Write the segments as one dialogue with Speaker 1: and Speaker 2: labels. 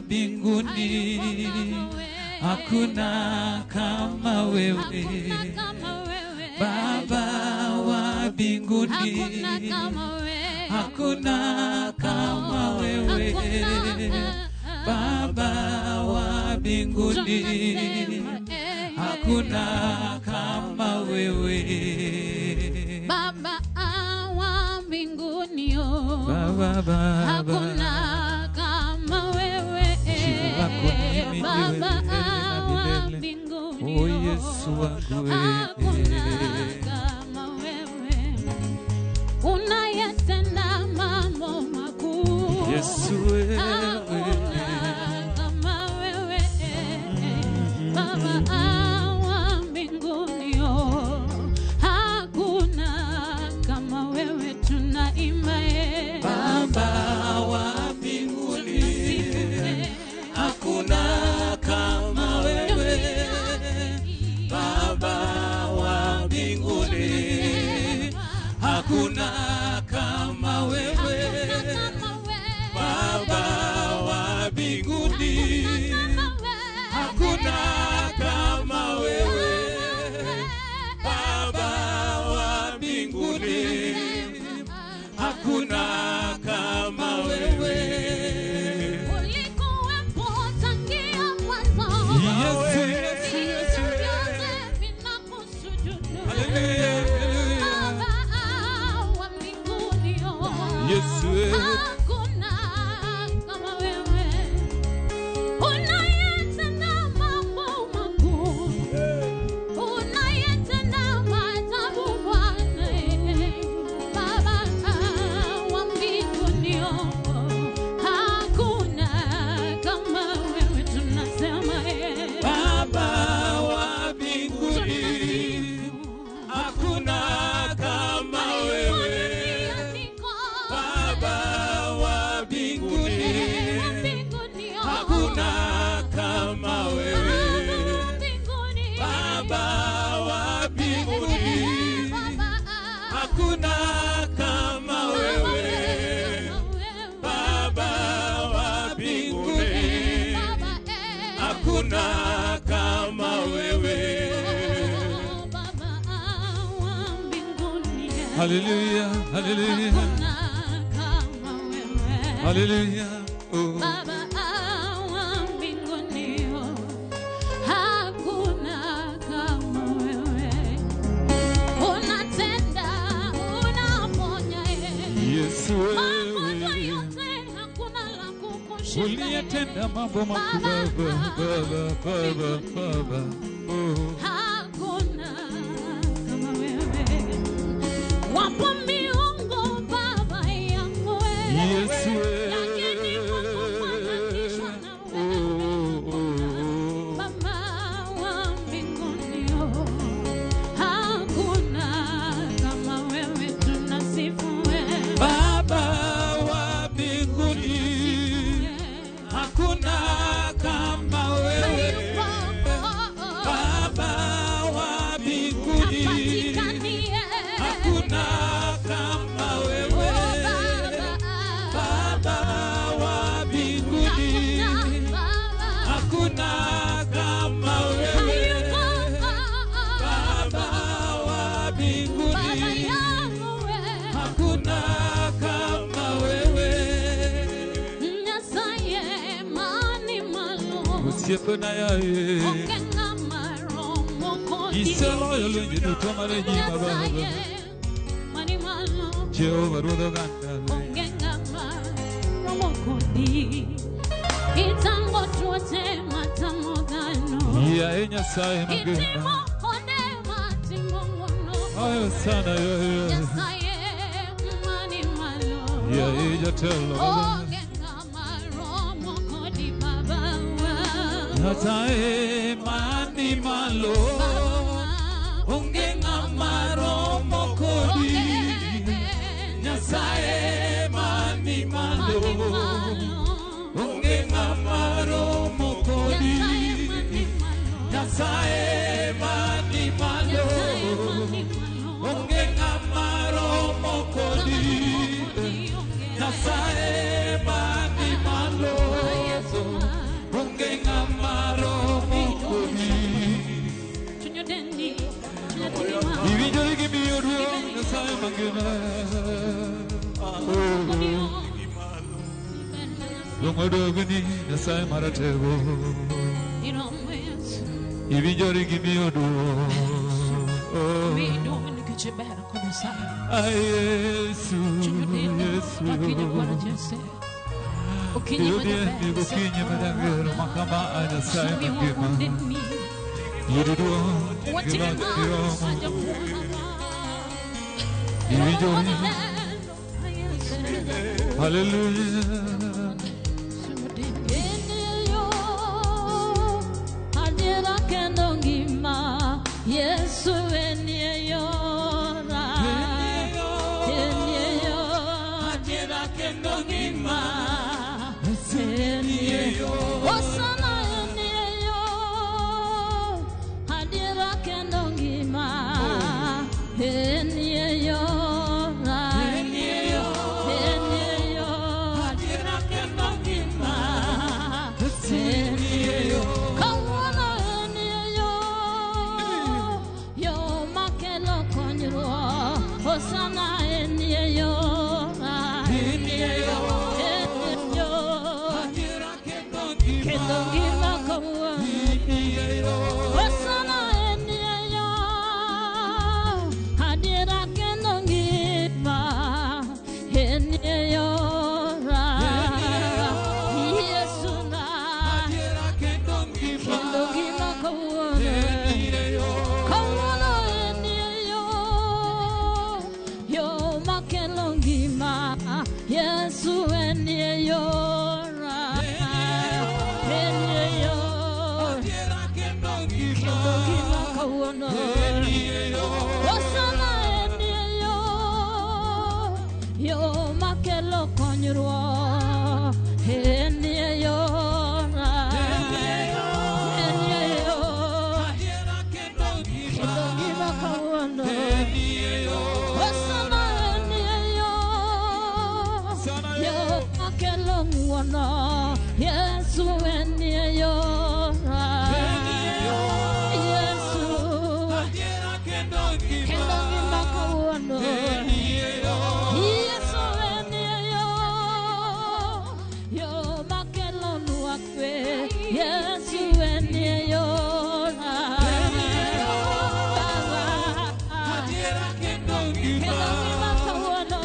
Speaker 1: mbinguni, hakuna kama wewe. Baba wa mbinguni, hakuna kama wewe. Baba wa mbinguni, hakuna kama wewe.
Speaker 2: Baba wa mbinguni,
Speaker 1: Baba, Baba,
Speaker 2: hakuna kama wewe.
Speaker 1: Jina lako
Speaker 2: Baba
Speaker 1: ni milele na
Speaker 2: wa
Speaker 1: milele.
Speaker 2: mbinguni,
Speaker 1: O Yesu wangu
Speaker 2: hakuna
Speaker 1: wewe.
Speaker 2: Kama wewe unayetenda mambo makuu.
Speaker 1: Yesu wewe.
Speaker 2: Hakuna kama wewe. Baba wa mbinguni, hakuna kama wewe, tunaimba eh.
Speaker 1: Baba wa mbinguni, hakuna kama wewe. Baba wa mbinguni, hakuna kama wewe. Baba wa mbinguni, hakuna kama wewe. Baba wa mbinguni, hakuna kama wewe.
Speaker 2: Ulikuwepo tangia mwanzo.
Speaker 1: Yesu, Yesu,
Speaker 2: Vitu
Speaker 1: Yesu.
Speaker 2: Vyote vinakusujudu.
Speaker 1: Haleluya, haleluya.
Speaker 2: Baba wa mbinguni,
Speaker 1: Yesu, eh.
Speaker 2: hakuna kama wewe. Unayetenda mambo makuu. Unayetenda maajabu Bwana, Baba wa mbinguni, hakuna kama wewe, tunasema eh.
Speaker 1: Baba wa mbinguni, hakuna kama wewe. Baba wa mbinguni, hakuna kama wewe. Baba wa mbinguni, hakuna kama wewe. Baba wa mbinguni, hakuna kama wewe. Haleluya, haleluya, haleluya. Oh.
Speaker 2: Baba wa mbinguni, hakuna kama wewe. Unatenda, unaponya,
Speaker 1: Yesu
Speaker 2: magonjwa
Speaker 1: wewe
Speaker 2: yote, hakuna la kukushinda.
Speaker 1: Uliyetenda mambo makubwa Baba, Baba, Baba. Oh.
Speaker 2: Hakuna kama wewe. Wapo miungu Baba yangu wewe.
Speaker 1: Yesu wewe.
Speaker 2: Lakini kwa kufananishwa na wewe,
Speaker 1: Oh, oh, oh.
Speaker 2: Baba wa mbinguni, hakuna kama wewe, tunasifu wewe.
Speaker 1: Baba wa mbinguni, hakuna kama wewe. Baba wa mbinguni, hakuna kama wewe. Baba wa mbinguni, hakuna kama wewe. Baba wa mbinguni, hakuna kama wewe. Osiepena yaye, iseloyo lwenje duto mar e nyima Baba. Jehova ruodh oganda.
Speaker 2: Itango tuoche matamo dhano.
Speaker 1: Yaye Nyasaye mangima.
Speaker 2: Itimo konde matimo ng'wono.
Speaker 1: Ayo sana yoyo.
Speaker 2: Nyasaye mani malo.
Speaker 1: Yaye jatelo.
Speaker 2: Onge ng'ama romo kodi baba wa.
Speaker 1: Nyasaye mani malo. Onge ng'ama romo kodi. Nyasaye mani malo. Onge ng'ama romo kodi. Nyasaye mani malo. Onge ng'ama romo kodi. Nyasaye mani malo. Duong' Nyasaye maratego. Iwinjori gi miyo duong'. Ai Yesu, Yesu. Odiechieng' gokinyi madangero makama a Nyasaye mangima. Yudo duong' gi loch gi romo. Iwinjori. Hallelujah.
Speaker 2: Yesu enieyora, adiera kendo ngima, Hosana enieyo, adiera kendo ngima, enieyora, enieyo, adiera kendo ngima, enieyo. Kawuono enieyo, yo makelo konyruok, Hosana enieyo, enieyo, kendo ngima kawuono. Hosana enieyo, adiera kendo ngima, enieyo, Yesu na, kendo ngima kawuono. Kawuono enieyo, yo makelo ngima, Yesu enieyo, enieyo, kendo ngima kawuono. Hosana enieyo, yo makelo konyruok, enieyo, enieyo, kendo ngima kawuono. Hosana enieyo, yo makelo ng'wono, Yesu enieyo, Yesu, kendo ngima kawuono. Yesu enieyo, yo makelonwa kwe, Yesu enieyo, Baba, kendo ngima kawuono.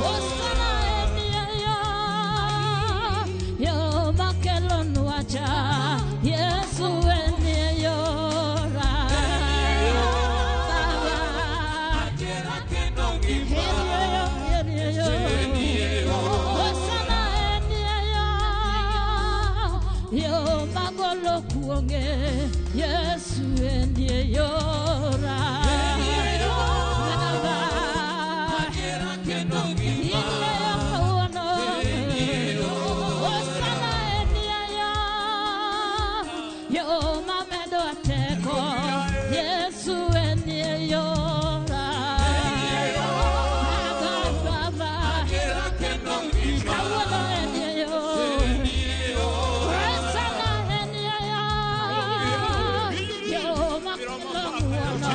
Speaker 2: Hosana enieyo, yo makelonwa cha, Yesu enieyo, Baba, enieyo, enieyo. Hosana enieyo, yo magolo kuong'e, Yesu enieyo, Baba, enieyo kawuono. Hosana enieyo, yo mamedo teko, Yesu enieyo, Baba, Baba, kawuono enieyo. Hosana enieyo, yo makelo ng'wono,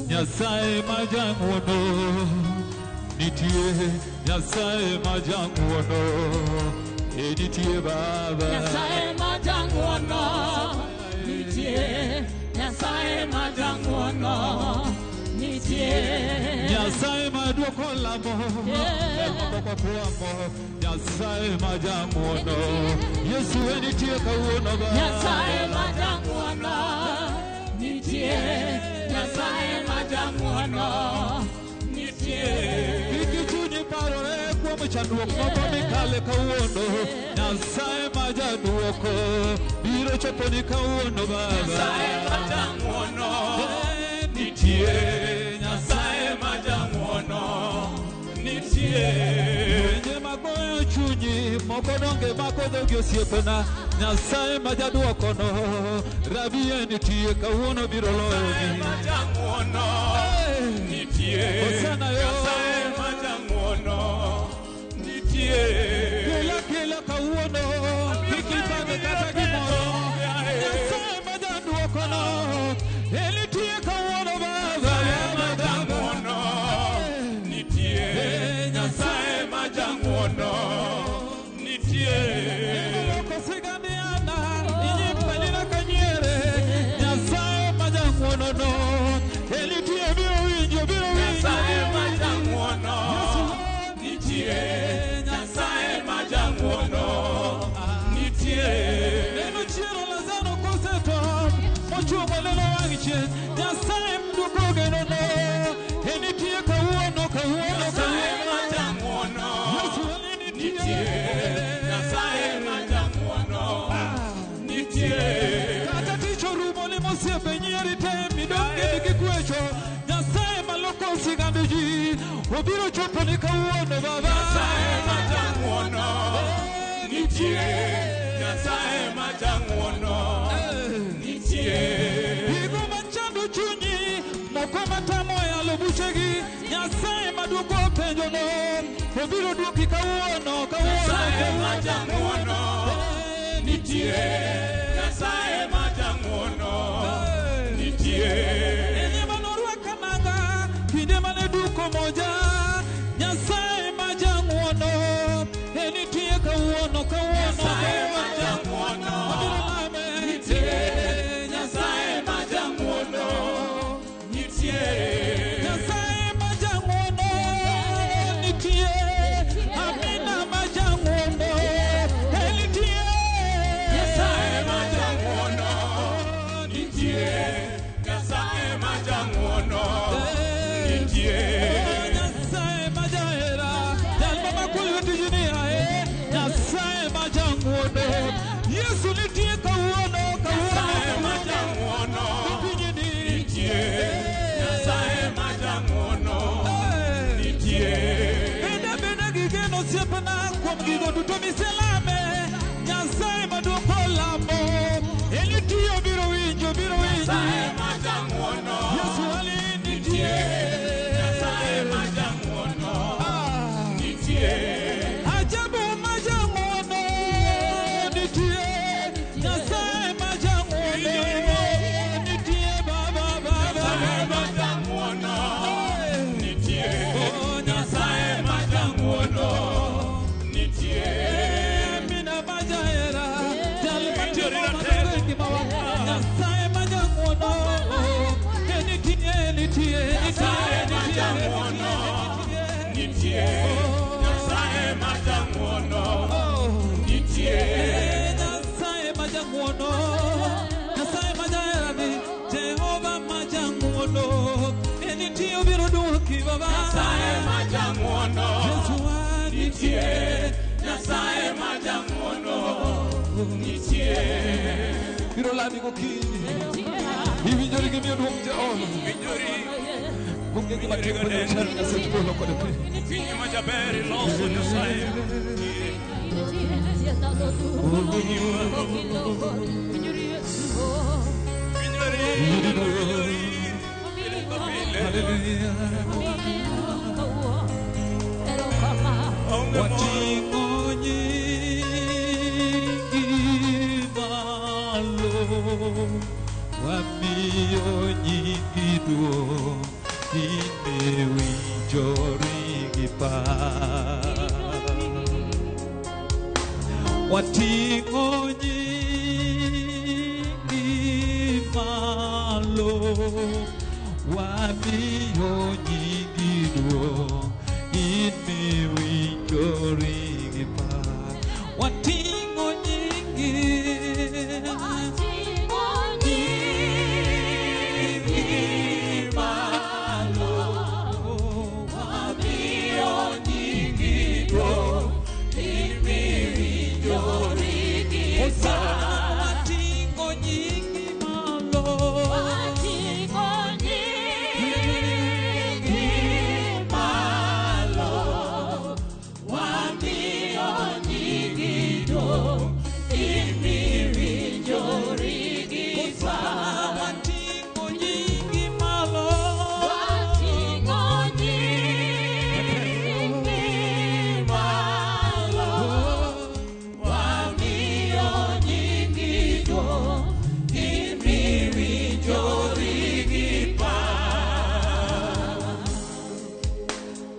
Speaker 1: Nyasaye majang'wono nitie, Nyasaye majang'wono e nitie Baba.
Speaker 2: Nyasaye majang'wono nitie, Nyasaye majang'wono nitie.
Speaker 1: Nyasaye maduoko lamo moko kwamo, Nyasaye majang'wono Yesu e nitie kawuono Baba.
Speaker 2: Nyasaye majang'wono nitie, Nyasaye majang'wono nitie.
Speaker 1: Kik chunyi parore kuom chandruok moko mikale kawuono, Nyasaye majaduoko biro choponi kawuono Baba.
Speaker 3: Nyasaye majang'wono nitie, Nyasaye majang'wono nitie.
Speaker 1: Lwenje magoyo chunyi moko donge mako dhogi osiepena, Nyasaye majaduokono rabi e nitie kawuono biro loyogi.
Speaker 3: Nyasaye majang'wono nitie,
Speaker 1: Hosana yo.
Speaker 3: Nyasaye majang'wono nitie.
Speaker 1: Kela kela kawuono kik ipande kata gimoro, Nyasaye majaduokono e nitie kawuono Baba.
Speaker 3: Nyasaye majang'wono nitie, Nyasaye majang'wono nitie.
Speaker 1: Loko sigandiana inyimbalina kanyiere, Nyasaye majang'wono e nitie biro winjo biro winjo.
Speaker 3: Nyasaye majang'wono nitie, Nyasaye majang'wono nitie.
Speaker 1: Neno chiero Lazaro kosetho mochuomo lelo wang' chieng', Nyasaye mduoko genono e nitie kawuono kawuono
Speaker 3: Nyasaye
Speaker 1: kawuono.
Speaker 3: majang'wono
Speaker 1: Yesu e nitie.
Speaker 3: nitie, Nyasaye majang'wono nitie.
Speaker 1: Kata tich orumo ni mosiepe nyieri te midong' gi gikwecho, Nyasaye maloko sigand ji obiro choponi kawuono Baba.
Speaker 3: Nyasaye majang'wono nitie, Nyasaye majang'wono nitie.
Speaker 1: Gigo machando chunyi moko matamo yalo buchegi, Nyasaye maduoko penjono obiro duoki kawuono kawuono.
Speaker 3: Nyasaye majang'wono nitie, Nyasaye majang'wono nitie.
Speaker 1: Enye manorwaka nanga kinde mane duko moja, Nyasaye majang'wono e nitie kawuono kawuono.
Speaker 3: Nyasaye
Speaker 1: kawuono.
Speaker 3: majang'wono
Speaker 1: Obiro lame.
Speaker 3: nitie, Nyasaye majang'wono nitie.
Speaker 1: Nyasaye majang'wono nitie, Amina majang'wono e nitie.
Speaker 3: Nyasaye majang'wono nitie, Nyasaye majang'wono nitie.
Speaker 1: Nyasaye majahera jal mamako lwet ji ni ae, Nyasaye majang'wono Yesu nitie kawuono kawuono.
Speaker 3: Nyasaye majang'wono
Speaker 1: Pinyni
Speaker 3: nitie, Nyasaye majang'wono nitie.
Speaker 1: Beda beda gi geno osiepena kuom gigo duto miselame, Nyasaye maduoko lamo e nitie obiro winjo obiro winjo.
Speaker 3: Nyasaye majang'wono
Speaker 1: Yesu ali nitie.
Speaker 3: Nyasaye majang'wono nitie.
Speaker 1: Ajabu majang'wono nitie, Nyasaye majang'wono nitie Baba Baba.
Speaker 3: Nyasaye majang'wono nitie,
Speaker 1: Oh,
Speaker 3: Nyasaye majang'wono nitie.
Speaker 1: Mina majahera jal matimo maber e ngimawa, Nyasaye majang'wono e nitie nitie nitie
Speaker 3: Nyasaye
Speaker 1: nitie
Speaker 3: majang'wono
Speaker 1: nitie.
Speaker 3: nitie, Nyasaye majang'wono nitie.
Speaker 1: Nyasaye majang'wono, Nyasaye majaherani, Jehova majang'wono e nitie obiro duoki Baba.
Speaker 3: Nyasaye majang'wono
Speaker 1: Yesu wa
Speaker 3: nitie, Nyasaye majang'wono nitie.
Speaker 1: Biro lami gokinyi iwinjori gi miyo duong' Jehova
Speaker 3: Winjori
Speaker 1: onge gima tek manyalo chando Nyasach polo kod piny.
Speaker 3: Okinyi majaber iloso Nyasaye nitie.
Speaker 1: Wating'o nyingi malo, wamiyo nyingi duong', in miwinjori gi pak. Wating'o nyingi malo, wamiyo nyingi duong', in miwinjori gi pak. Wating'o nyingi, nyingi malo, wamiyo nyingi duong', in miwinjori gi pak. Wating'o nyingi malo. Wating'o nyingi malo.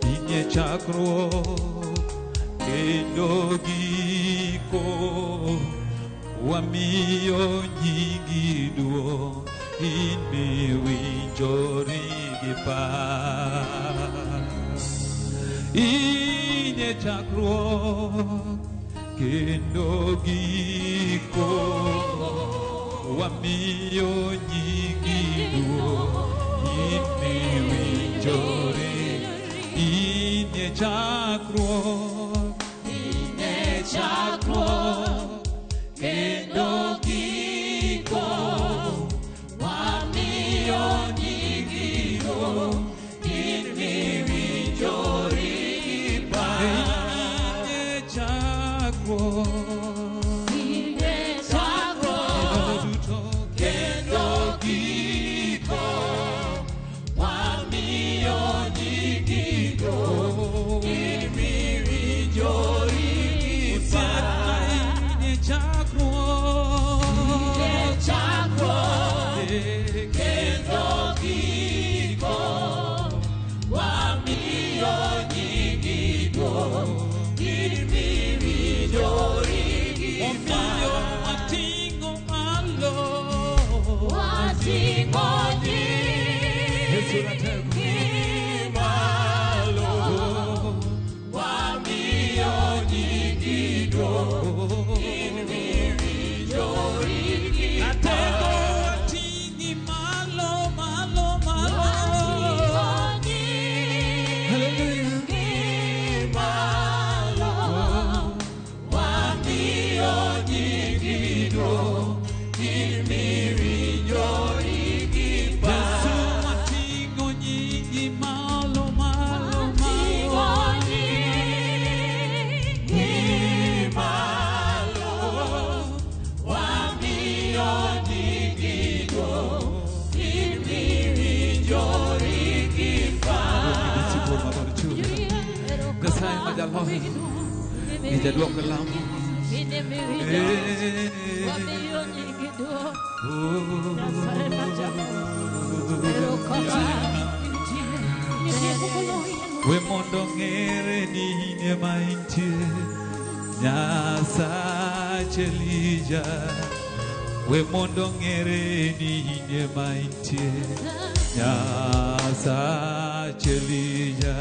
Speaker 1: Inye chakruok kendo giko, wamiyo nyingi duong', in miwinjori gi pak. Inye chakruok kendo giko, wamiyo nyingi duong', in miwinjori. Inye chakruok, inye chakruok, kendo giko, wamiyo nyingi duong', in miwinjori gi pak. Inye chakruok, duto kendo giko, wamiyo nyingi duong', in miwinjori gi pak. Inye chakruok, kendo giko, wamiyo nyingi duong', in miwinjori gi pak. Omiyo wating'o malo. Yesu ratego. Ratego wating'i malo, malo, malo. Hallelujah. Yesu wating'o nyingi malo, malo, malo. Nyasaye ma jaloyo, ni jaduoko lamo. We mondo ng'ere ni in ema intie, Nyasach Elija. We mondo ng'ere ni in ema intie, Nyasach Elija.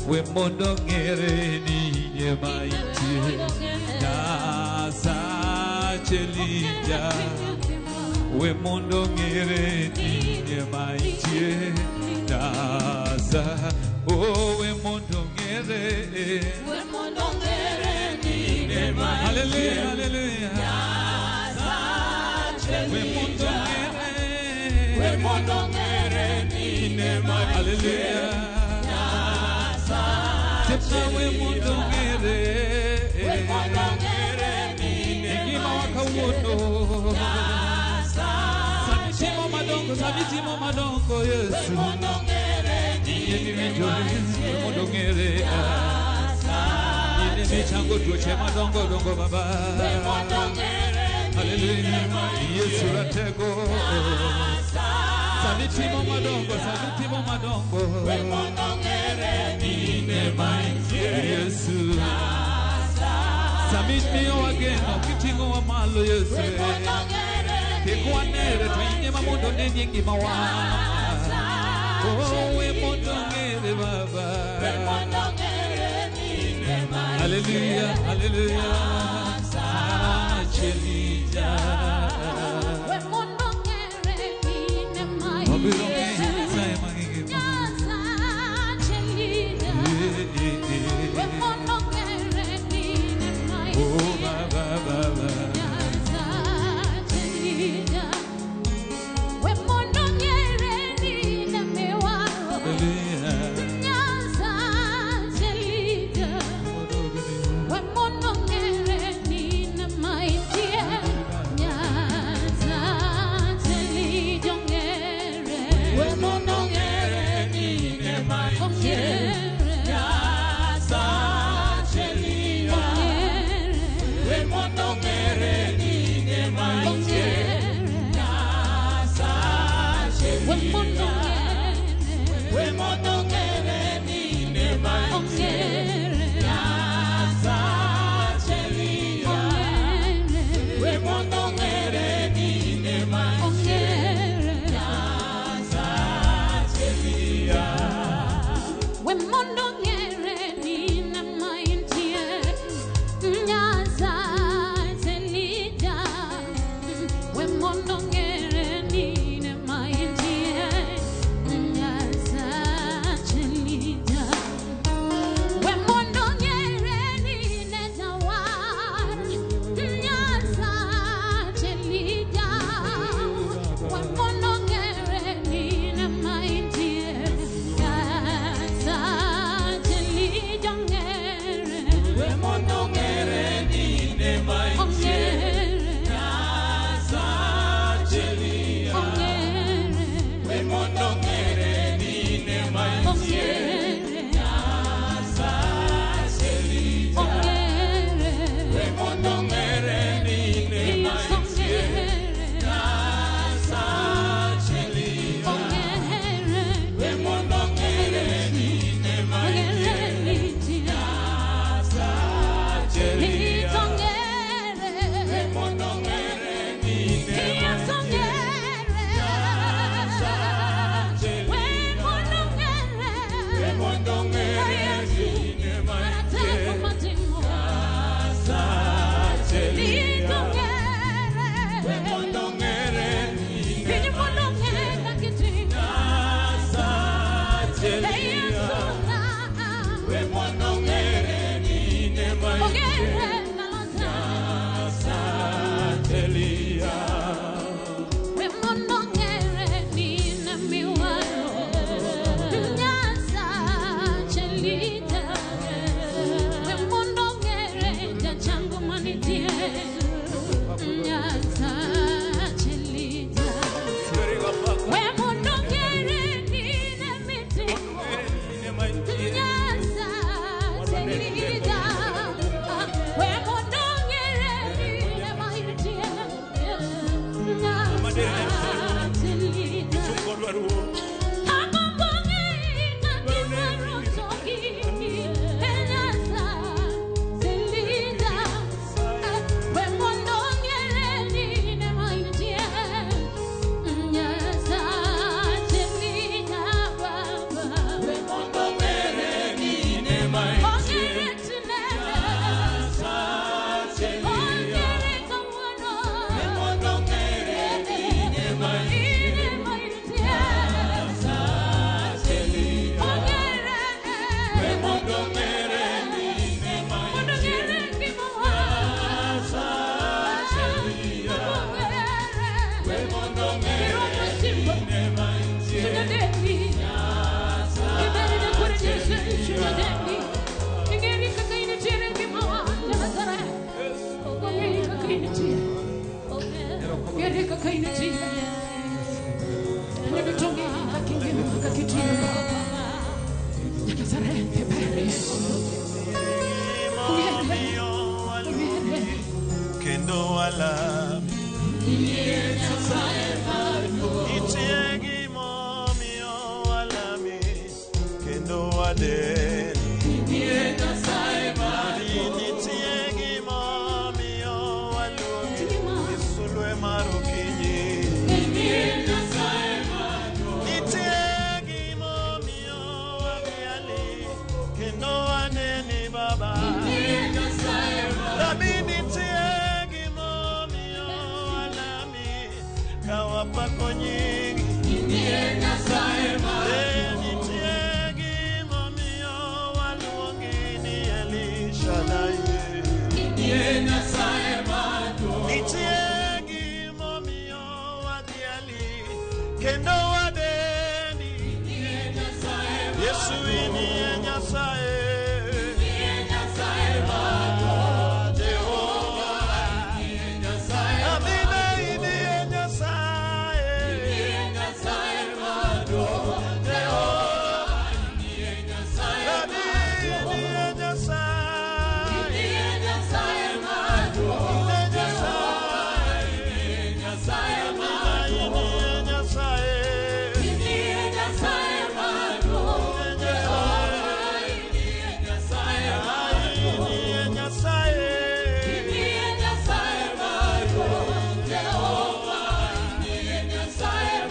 Speaker 1: We mondo ng'ere ni in ema intie, Nyasach Elija. We mondo ng'ere ni in ema intie, Nyasa. Oh, we mondo ng'ere. Hallelujah, hallelujah. We mondo ng'ere.
Speaker 3: We mondo ng'ere ni in ema
Speaker 1: Hallelujah. Sema we mondo ng'ere.
Speaker 3: We mondo
Speaker 1: kawuono. Sami timo madongo, sami timo madongo Yesu. Yie miwinjore mondo ng'ere. In emichango tuoche madongo dongo baba. Hallelujah. Yesu ratego. Sami timo madongo, sami timo madongo. Yesu. Sami miyowa geno kiting'owa malo Yesu. Kik wanere to in ema mondo nenie ngimawa. Oh, we mondo ng'ere baba. Hallelujah, hallelujah. Chelija. Wabiro ng'eyo Nyasaye mangima. Eh, eh, eh. Oh, baba, baba. Hallelujah.
Speaker 4: nitie. Neno tonge kaka ingima kaka itiyo. Nyaka sarenge beri. Uwiere.
Speaker 5: Kendo walami. Nitie gimomiyo walami kendo wadeni. Nitie gimomiyo waluongi ni sulwe mar okinyi. Nitie gimomiyo wadhiali kendo waneni Baba. Rabi nitie gimomiyo walami ka wapako nyingi. Eh, nitie gimomiyo waluongi ni El Shaddai. Nitie gimomiyo wadhiali kendo wadeni. Yesu inie Nyasaye. Jehova. Amina inie Nyasaye. Jehova. Rabi inie Nyasaye. Inie Nyasaye. Amina inie Nyasaye. Inie Nyasaye.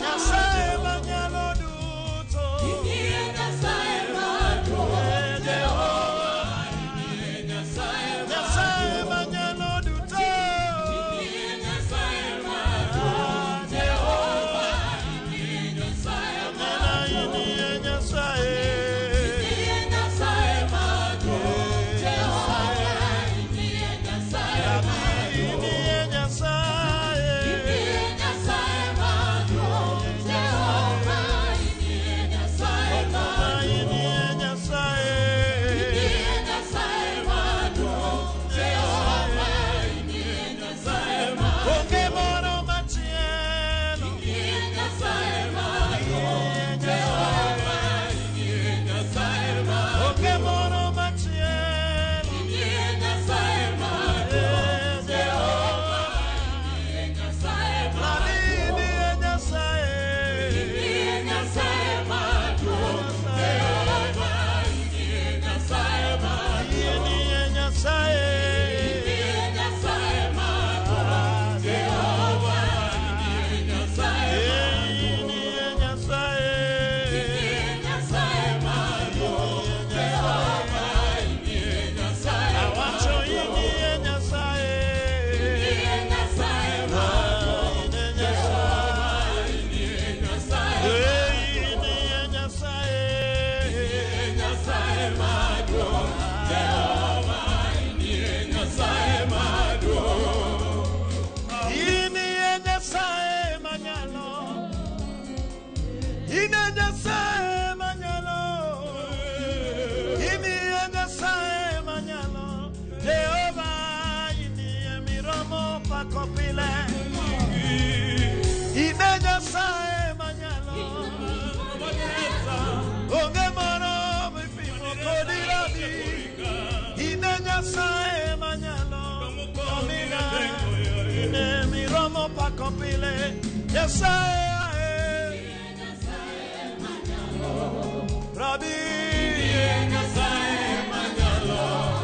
Speaker 5: Nyasaye manyalo duto. Jehova. Nyasaye manyalo duto. Jehova. Amina inie Nyasaye. Rabi inie Nyasaye. Mama inie Nyasaye. Onge moro machielo. Inie Nyasaye. Onge moro machielo. Jehova. Rabi inie Nyasaye. Inie Nyasaye. Inie Nyasaye. Awacho inie Nyasaye. Inie Nyasaye. Inie Nyasaye. Inie Nyasaye manyalo. Ine Nyasaye manyalo. Inie Nyasaye manyalo. Jehova inie miromo pako pile. Ine Nyasaye manyalo. Onge moro mipimo kodi rabi. Ine Nyasaye manyalo. Amina. Ine miromo pako pile. Nyasaye ae. Rabi.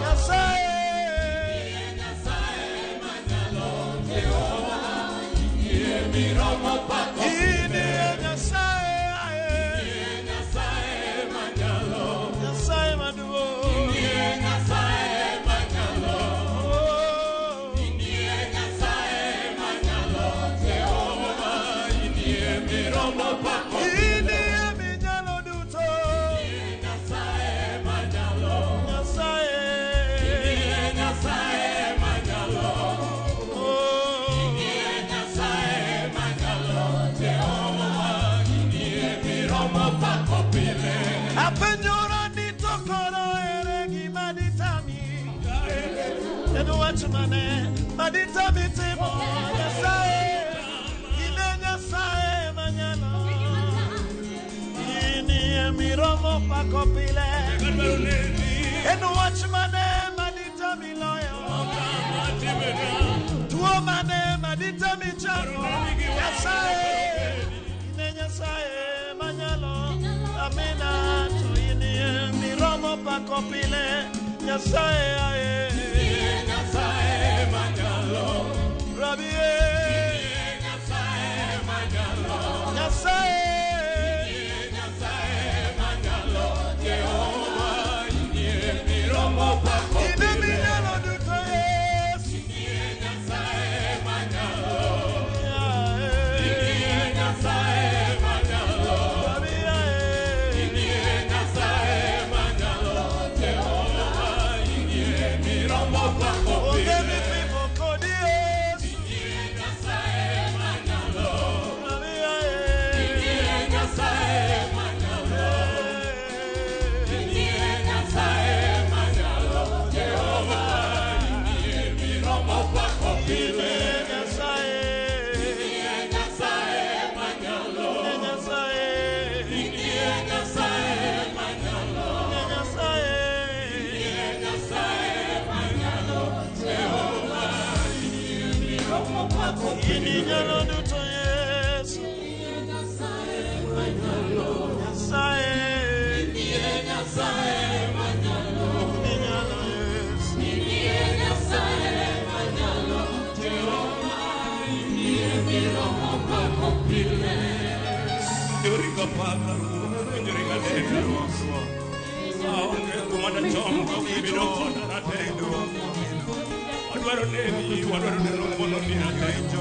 Speaker 5: Nyasaye. Inie Nyasaye ae. Nyasaye maduong'. Oh. Inie minyalo duto. Nyasaye. Oh. Apenjora ni to koro ere gima ditami. En wach mane ma ditami timo Nyasaye. pako pile.
Speaker 3: Adwaro neni.
Speaker 5: En wach mane maditami loyo?
Speaker 3: Otama timbena.
Speaker 5: Tuo mane maditami chango? Nyasaye, ine Nyasaye manyalo. Amina to inie miromo pako pile. Nyasaye ae.
Speaker 3: Nyasaye manyalo.
Speaker 5: Rabie.
Speaker 3: Nyasaye manyalo.
Speaker 5: Nyasaye.
Speaker 3: Nyasaye manyalo. Jehova inie miromo pako
Speaker 5: Ine minyalo duto Yesu.
Speaker 3: Nyasaye manyalo.
Speaker 5: Ae.
Speaker 3: Nyasaye manyalo.
Speaker 5: Rabie ae.
Speaker 3: Nyasaye manyalo. Jehova inie miromo pako
Speaker 5: Onge mipimo kodi Yesu.
Speaker 3: Nyasaye manyalo.
Speaker 5: Rabie ae.
Speaker 3: Nyasaye manyalo. Nyasaye manyalo. Jehova inie miromo pako
Speaker 5: Ine Nyasaye.
Speaker 3: Nyasaye manyalo.
Speaker 5: Ine Nyasaye.
Speaker 3: Nyasaye manyalo.
Speaker 5: Ine Nyasaye.
Speaker 3: Nyasaye manyalo. Jehova inie miromo pako
Speaker 5: Ininyalo duto Yesu. Nyasaye.
Speaker 3: Nyasaye manyalo.
Speaker 5: Ininyalo Yesu.
Speaker 3: Nyasaye manyalo. Jehova inie miromo pako pile. Winjori paka ruoth, winjori ga dende ruoth. Aonge kuma dachom ka ok ibiro koda ratego. Wadwaro neni, wadwaro neno ng'wononi ratego.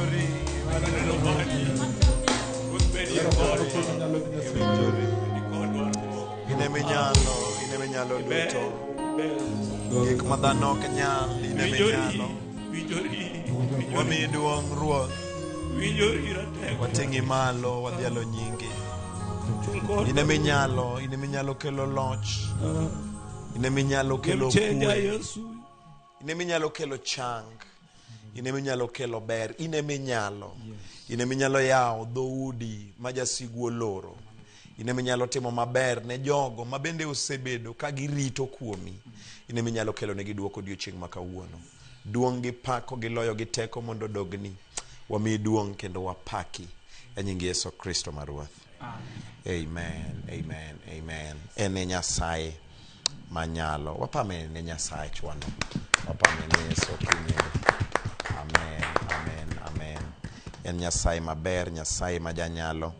Speaker 3: Wadwaro neno badi. Ruoth bedie kodwa. Bedi kodwa ruoth.
Speaker 5: Ine minyalo, ine minyalo
Speaker 3: Ber,
Speaker 5: duto.
Speaker 3: ber.
Speaker 5: Gik ma dhano ok nyal, ine
Speaker 3: Winjori,
Speaker 5: minyalo.
Speaker 3: winjori, winjori.
Speaker 5: Wamiyi duong' Ruoth.
Speaker 3: Winjori ratego.
Speaker 5: Wating'i malo, wadhialo nyingi.
Speaker 3: Chung kodwa.
Speaker 5: Ine minyalo, ine minyalo kelo loch. Ine minyalo kelo
Speaker 3: Game changer,
Speaker 5: kwe.
Speaker 3: Yesu.
Speaker 5: Ine minyalo kelo chang. Ine minyalo kelo ber. Ine minyalo. Ine minyalo yawo dhoudi ma jasigu oloro. Ine minyalo timo maber ne jogo ma bende osebedo ka girito kuomi. Ine minyalo kelo negi duoko odiochieng' ma kawuono. Duong' gi pako gi loyo gi teko mondo odogni. Wamiyi duong' kendo wapaki e nying Yesu Kristo ma Ruoth. Amen, amen, amen. En e Nyasaye manyalo. Wapame ne Nyasaye chwano. Wapame ne Yesu kinye. Amen, amen, amen. En Nyasaye maber, Nyasaye ma janyalo,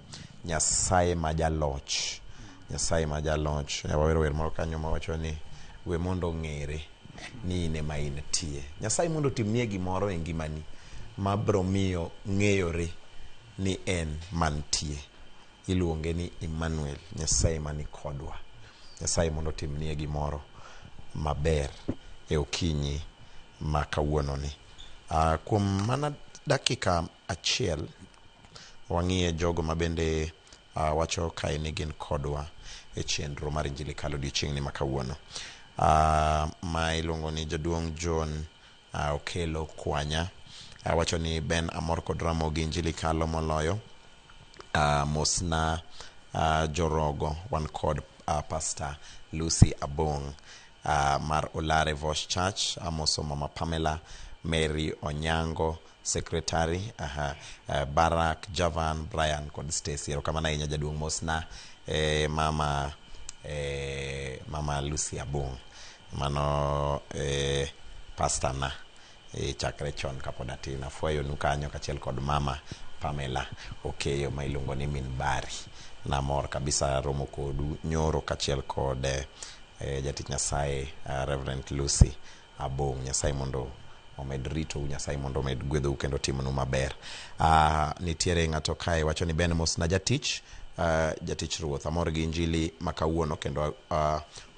Speaker 5: Nyasaye ma jaloch. Nyasaye ma jaloch. Ne wawero wer moro kanyo mawacho ni we mondo ong'ere ni in ema intie. Nyasaye mondo otimnie gimoro e ngimani ma biro miyo ng'eyore ni en mantie. Iluonge ni Emmanuel, Nyasaye mani kodwa. Nyasaye mondo otimnie gimoro maber e okinyi ma kawuononi. Kuom mana dakika achiel, wang'iye jogo ma bende wacho kae ni gin kodwa e chenro mar Injili Kalo odiochieng'ni ma kawuono. Ma iluongo ni jaduong' John Okelo Kwanya wacho ni Ben amor kod Ramogi Injili Kalo moloyo. Mosna jorogo wan kod Pastor Lucy Abong mar Olare Voice Church, amoso Mama Pamela, Mary Onyango secretary, Barak, Javan, Brian kod Stacy. Erokamano ahinya jaduong' mosna mama mama Lucy Abong. Mano pastor na chakre chon kapod atin afwayonu kanyo kachiel kod mama Pamela Okeyo ma iluongo ni min Bari. Namor kabisa romo kodu nyoro kachiel kod jatich Nyasaye Reverend Lucy Abong. Nyasaye mondo omed ritou, Nyasaye mondo omed gwedhou kendo timonu maber. Nitiere ng'ato kae wacho ni Ben mosna jatich jatich Ruoth. Amor gi injili ma kawuono kendo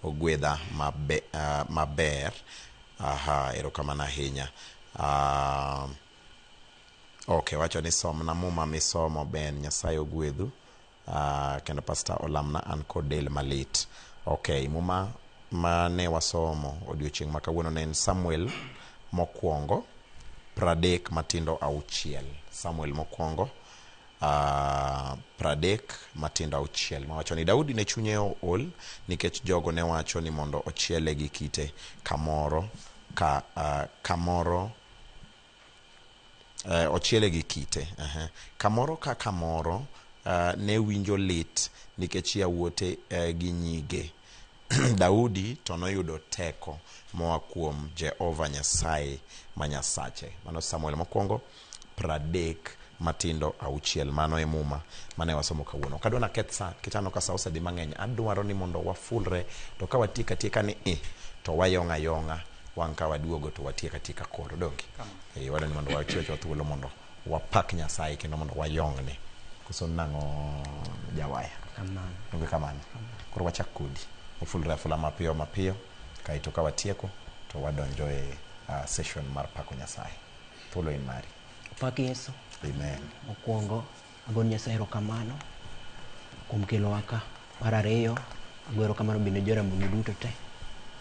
Speaker 5: ogwedha maber. Aha, erokamano ahinya. Okay, wacho ni somna muma misomo Ben, Nyasaye ogwedhu. Kendo Pastor olamna an kod del malit. Okay, muma mane wasomo odiochieng' ma kawuono ne en Samuel mokwongo 36. Samuel mokwongo 36 mawacho ni Daudi ne chunye ool nikech jogo ne wacho ni mondo ochiele gi kite kamoro ka kamoro ochiele gi kite. Kamoro ka kamoro ne winjo lit nikech yawuote gi nyige. Daudi to noyudo teko moa kuom Jehova Nyasaye ma Nyasache. Mano Samuel mokwongo 36 mano e Muma mane wasomo kawuono. Ok adwa naketh sa kitano ka sa osedhi mang'eny. Adwaro ni mondo wafulre to ka watieko atieka ni to wayong'a yong'a wang' ka waduogo to watieko atieka koro donge. Wadwa ni mondo wachiw thuolo mondo wapak Nyasaye kendo mondo wayong'ne. Koso nang'o jawaya?
Speaker 6: Kamano.
Speaker 5: Donge kamano? Koro wachak kodi. Wafulre afula mapiyo mapiyo kaeto ka watieko to wadonjo e session mar pako Nyasaye. Thuolo in mari.
Speaker 6: Opak Yesu.
Speaker 5: Amen.
Speaker 6: Mokwongo, ago Nyasaye erokamano kuom kelowa ka. Mar ariyo, ago erokamano bende Joramogi duto te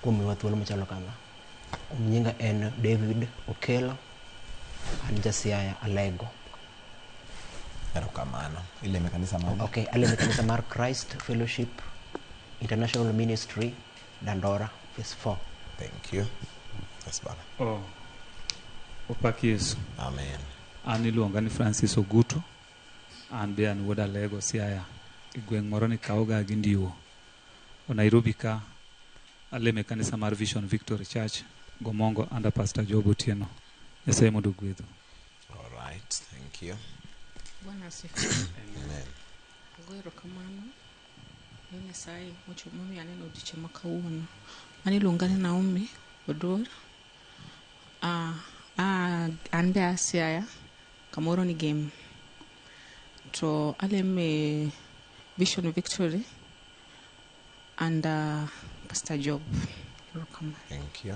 Speaker 6: kuom miyowa thuolo machalo kama. Kuom nyinga en David Okelo, an ja Siaya Alego.
Speaker 5: Erokamano. Ileme kanisa mane?
Speaker 6: Okay, aleme kanisa mar Christ Fellowship International Ministry, Dandora, Phase 4.
Speaker 5: Thank you. Yes, baba.
Speaker 1: Oh. Opak Yesu.
Speaker 5: Amen.
Speaker 1: An iluonga ni Francis Ogutu. An be an wuod Alego Siaya. E gweng' moro ni Kaoga gi Ndiwo. O Nairobi ka aleme kanisa mar Vision Victory Church, Gomongo under Pastor Job Otieno. Nyasaye mondo ogwedhu.
Speaker 5: All right, thank you.
Speaker 7: Bwana asifiwe.
Speaker 5: Amen.
Speaker 7: Ago erokamano ne Nyasaye momiyo aneno odiochieng' ma kawuono. An iluonga ni Naomi Oduor. An be aa Siaya, kamoro ni Gem. To alemo e Vision Victory under Pastor Job. Erokamano.
Speaker 5: Thank you.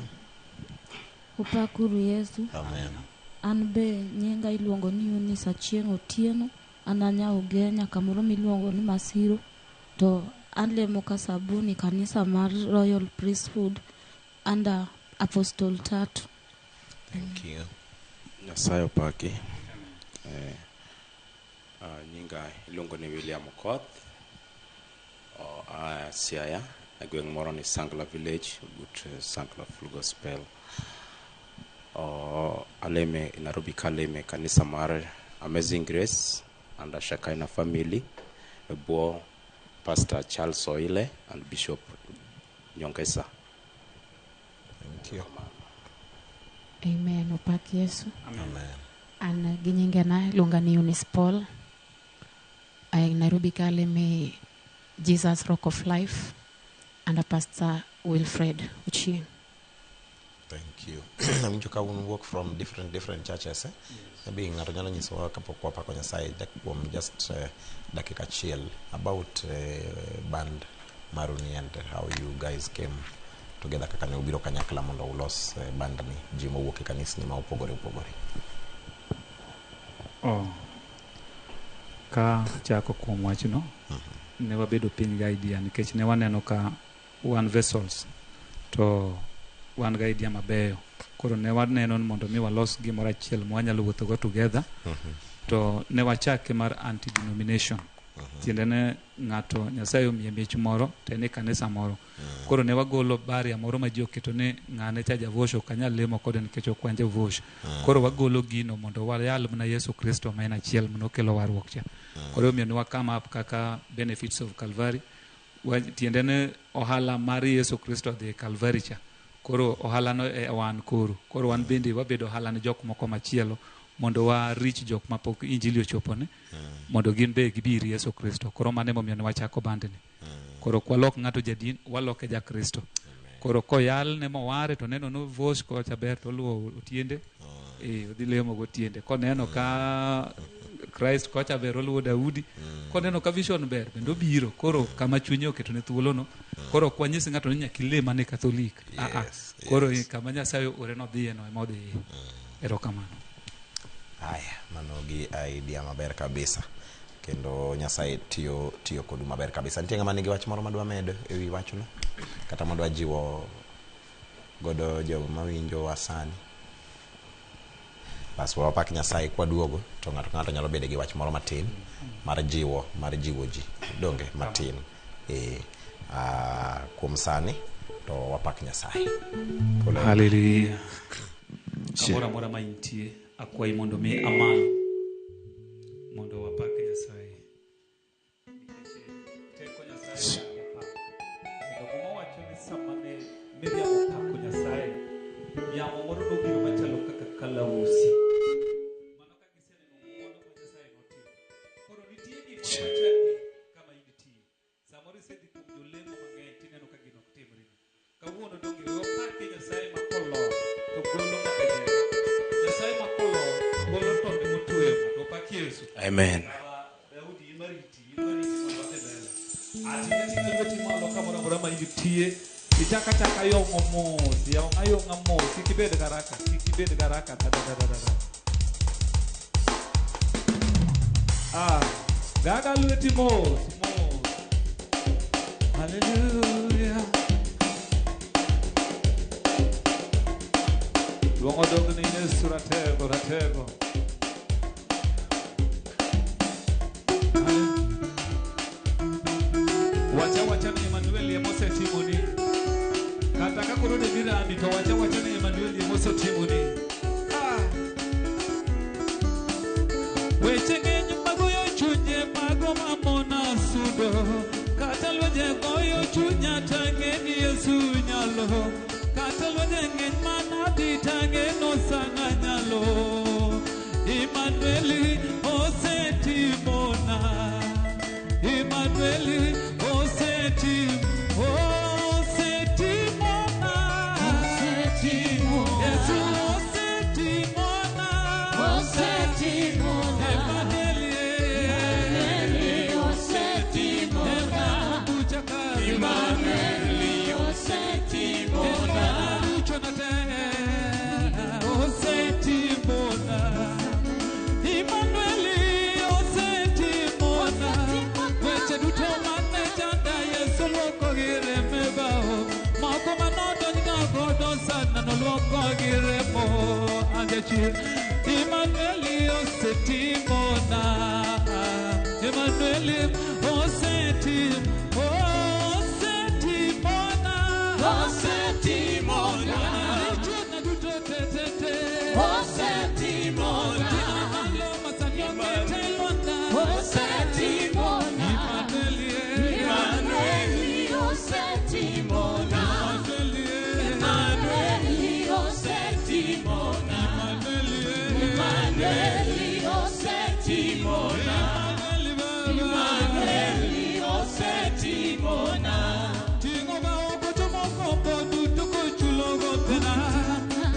Speaker 8: Opakuru Yesu.
Speaker 5: Amen.
Speaker 8: An be nyinga iluongo ni Eunice Achieng' Otieno. An anya Ugenya kamoro miluongo ni Masiro. To alemo Kasabuni kanisa mar Royal Priesthood under Apostle Tatu.
Speaker 5: Thank you.
Speaker 9: Nyasaye opaki. Nyinga iluongo ni William Okoth. Aa Siaya, e gweng' moro ni Sangla Village, but Sangla Full Gospel. Aleme Nairobi kaleme kanisa mar Amazing Grace under Shekinah Family, e bwo Pastor Charles Oile and Bishop Nyongesa.
Speaker 5: Thank you.
Speaker 4: Amen. Opak Yesu.
Speaker 5: Amen.
Speaker 4: An gi nyingena iluonga ni Eunice Paul. Ai Nairobi kaleme Jesus Rock of Life under Pastor Wilfred Ochieng.
Speaker 5: Thank you. Awinjo ka un wuok from different churches, eh? Yes. Maybe ng'ato nyalo nyisowa kapok wapako Nyasaye kuom just dakika achiel about band maruni and how you guys came together kaka ne ubiro kanyakla mondo ulos band ni ji mowuok e kanisni ma opogore opogore.
Speaker 1: Oh. Ka chako kuom wachno, ne wabedo piny gi idea nikech ne waneno ka wan vessels to wan gi idea mabeyo. Koro ne waneno ni mondo mi walos gimoro achiel ma wanyalo wuothogo together. To ne wachake mar anti-denomination. Tiende ne ng'ato Nyasaye omiye mich moro to en e kanisa moro. Koro ne wagolo barrier moro ma ji oketo ni ng'ane cha javosh ok anyal lemo kode nikech ok wan jovosh. Koro wagolo gino mondo wayal mana Yesu Kristo ma en achiel manokelo warruok cha. Koro omiyo ne wa come up kaka benefits of Calvary. Tiende ne ohala mar Yesu Kristo odhi e Calvary cha. Koro ohala no e wan koro. Koro wan bende wabedo ohala ne jok moko machielo mondo wa reach jok mapok injili ochopone mondo gin be gibi ir Yesu Kristo. Koro mano emomiyo ne wachako bandni. Koro ok walok ng'ato jadin, waloke ja Kristo. Koro koyal ne moware to neno no vosh kocha ber to oluwo otiende. Odhi lemo gotiende. Koneno ka Christ kocha ber oluwo Daudi. Koneno ka vision ber bende obiro. Koro kama chunye oketone thuolono. Koro ok wanyis ng'ato ni nyaka ilem mana e Katholik.
Speaker 5: Yes,
Speaker 1: Koro
Speaker 5: yes.
Speaker 1: kama Nyasaye ore nodhiye no ema odhiye. Erokamano.
Speaker 5: Aya, mano gi idea maber kabisa. Kendo Nyasaye tiyo kodu maber kabisa. Nitie ng'ama nigi wach moro madwa medo e wi wachno? Kata madwa jiwo godo jogo mawinjo wa sani? Bas wapak Nyasaye kwaduogo to ng'ato ka ng'ato nyalo bedo gi wach moro matin mar jiwo ji donge matin. Kuom sani to wapak Nyasaye.
Speaker 1: Hallelujah. Kamoro amora ma intie, akwayi mondo mi amal mondo wapak Nyasaye. Nikech teko Nyasaye odak e pak. Kendo Muma wacho ni sama ne Miriam opako Nyasaye, yamo moro nobiro machalo kaka kalausi. Mano ka giseneno ng'wono ma Nyasaye notimo. Koro nitie gik machandi kama intie. Samoro isedhi kuom jolemo mang'eny tineno ka gino ok timre. Kawuono donge we wapake Nyasaye ma kolor to golo ng'ato e jela. Nyasaye ma kolor golo tonde motweyo ng'ato. Opak Yesu.
Speaker 9: Amen.
Speaker 1: Baba Daudi imariti mondo wadhi mbele. Ating'a ting'a lweti malo kamoro amora ma intie. Ichak achaka yong'o mos, yong' ayong'a mos, kik ibed garaka, kik ibed garaka, da da da da da da. Gaga lweti mos, mos. Hallelujah. Luongo dog ni Yesu ratego, ratego. Wacha wacha ni Emmanuel ema osetimoni. Kata ka koro ne birami to wacha wacha ni Emmanuel ema osetimoni. Weche ng'eny magoyo chunye mago mamona sudo. Kata lwenje goyo chunya tang'e ni Yesu nyalo. Kata lwenje ng'eny manadhi tang'e nosana nyalo. Emmanuel osetimona. Emmanuel osetimona. Yesu osetimona. Emmanuel Emmanuel osetimona. Osetimona. Emmanuel osetimona. Weche duto mane chanda Yesu luoko gi reme bao. Moko manodonjga godo sana noluoko gi remo anjachir. Emmanuel osetimona. Emmanuel osetimona. Osetimona. Richona duto te te te. Osetimona. Ting'o masani okete lwanda.
Speaker 2: Osetimona.
Speaker 1: Emmanuel.
Speaker 2: Emmanuel osetimona.
Speaker 1: Emmanuel.
Speaker 2: Emmanuel osetimona.
Speaker 1: Emmanuel.
Speaker 2: Emmanuel osetimona.
Speaker 1: Emmanuel.
Speaker 2: Emmanuel osetimona.
Speaker 1: Ting'o bao gocho mokombo duto kochulo gopena.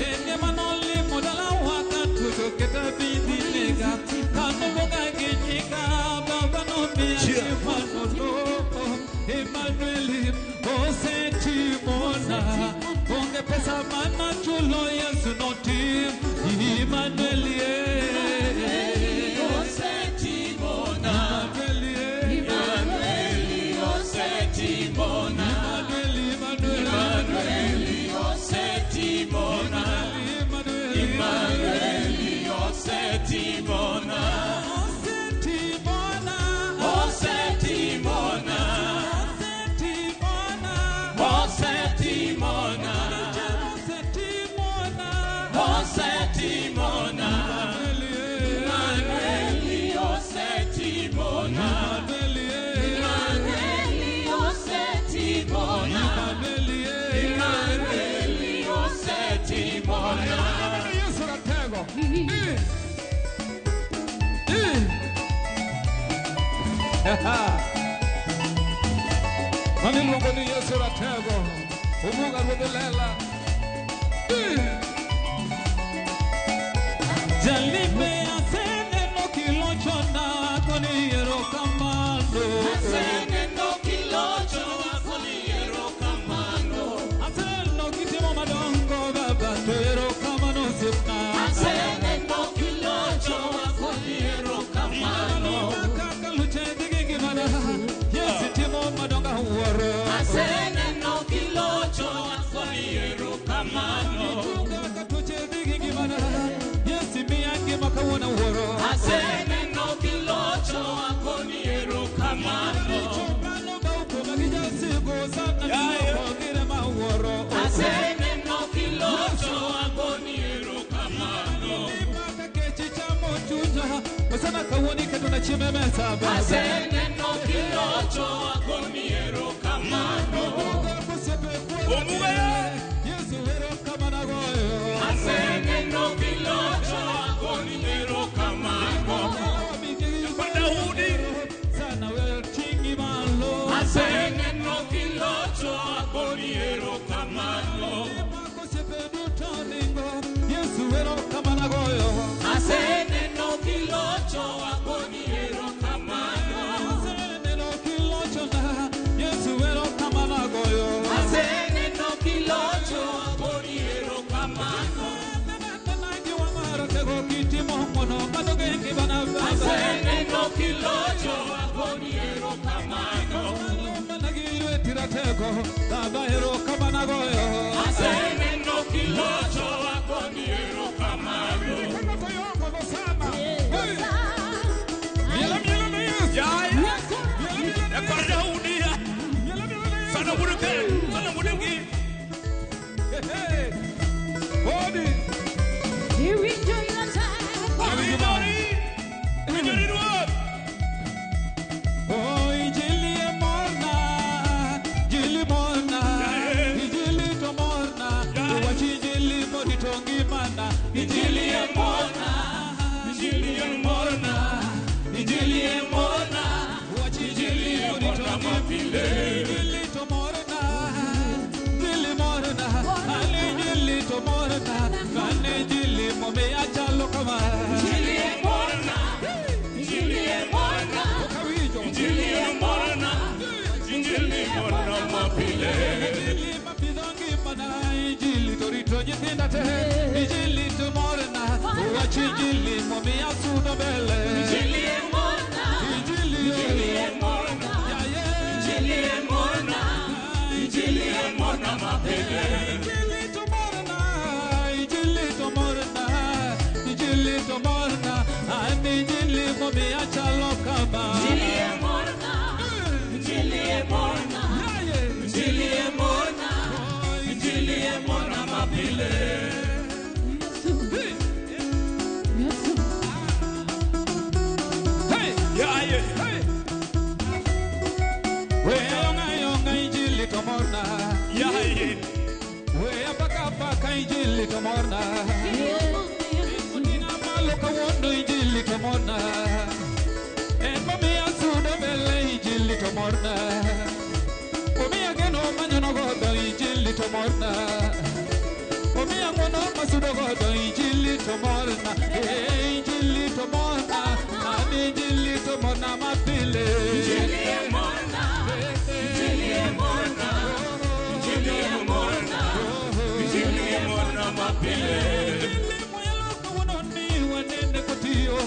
Speaker 1: En ema nolimo dalawa ka tucho keta bidhi nega. Kanoluonga gi nyinga, Baba nomiya gimanono. Emmanuel osetimona. Onge pesa manachulo Yesu notim. Emmanuel
Speaker 2: Osetimona.
Speaker 1: Emmanuel
Speaker 2: Emmanuel osetimona.
Speaker 1: Emmanuel
Speaker 2: Emmanuel osetimona.
Speaker 1: Emmanuel
Speaker 2: Emmanuel osetimona.
Speaker 1: Osetimona.
Speaker 2: Osetimona.
Speaker 1: Osetimona.
Speaker 2: Osetimona.
Speaker 1: Osetimona.
Speaker 2: Osetimona. Emmanuel osetimona. Emmanuel osetimona. Emmanuel osetimona.
Speaker 1: Yesu ratego. Mano iluongo ni Yesu ratego. Obuga ruodh lela. Jalibe aseneno kilochona koni erokamano.
Speaker 2: Aseneno kilocho akoni erokamano.
Speaker 1: Aseneno kitimo madongo baba to erokamano osiepna.
Speaker 2: Aseneno kilocho akoni erokamano.
Speaker 1: Kaka luche dhi gi ngimana. Yesu timo madongo awuoro.
Speaker 2: Aseneno kilocho akoni erokamano.
Speaker 1: Kaka tuoche dhi gi ngimana. Yesu miya chiemo e mesa baba.
Speaker 3: Aseneno kilocho agoni erokamano.
Speaker 1: Yesu erokamano agoyo.
Speaker 3: Aseneno kilocho agoni erokamano.
Speaker 10: Daudi
Speaker 1: sana wewe tingi malo.
Speaker 3: Aseneno kilocho agoni erokamano.
Speaker 1: Yesu erokamano agoyo.
Speaker 3: Aseneno kilocho agoni erokamano.
Speaker 1: Aseneno kilocho na Yesu erokamano agoyo.
Speaker 3: Aseneno kilocho agoni erokamano. Aseneno kilocho agoni erokamano.
Speaker 1: Baba erokamano agoyo.
Speaker 3: Aseneno kilocho agoni erokamano.
Speaker 1: Oh, injili e morna, injili morna, injili to morna, wach injili morito ngimana.
Speaker 3: Injili e morna, injili e morna, injili e morna,
Speaker 1: wach injili morito
Speaker 3: mapile.
Speaker 1: Injili to morna, injili morna, ane injili to morna, ane injili momiya chalo kama.
Speaker 3: Injili e morna, injili e morna, injili e morna, injili morna mapile.
Speaker 1: Injili mapidho ngimana, injili to rito nyithinda te, injili to morna, wach injili momiya sudo mbele.
Speaker 3: Injili e morna,
Speaker 1: injili
Speaker 3: injili e morna, injili e morna, injili e morna mapile.
Speaker 1: Injili to morna, injili to morna, injili to morna, an injili momiya chalo kama.
Speaker 3: Injili e morna, injili e morna, injili e morna, injili e morna mapile.
Speaker 1: Hey, hey. We yonga yonga injili to morna. We apaka apaka injili to morna. Otinga malo kawuono injili to morna. En momiya sudo mbele injili to morna. Omiya geno manyono godo injili to morna. Omiya ng'wono masudo godo injili to morna. Eh, injili to morna. An injili to morna mapile.
Speaker 3: Injili e morna, injili e morna, injili e morna, injili e morna mapile.
Speaker 1: Injili moyalo kawuono ni wanene kotiyo.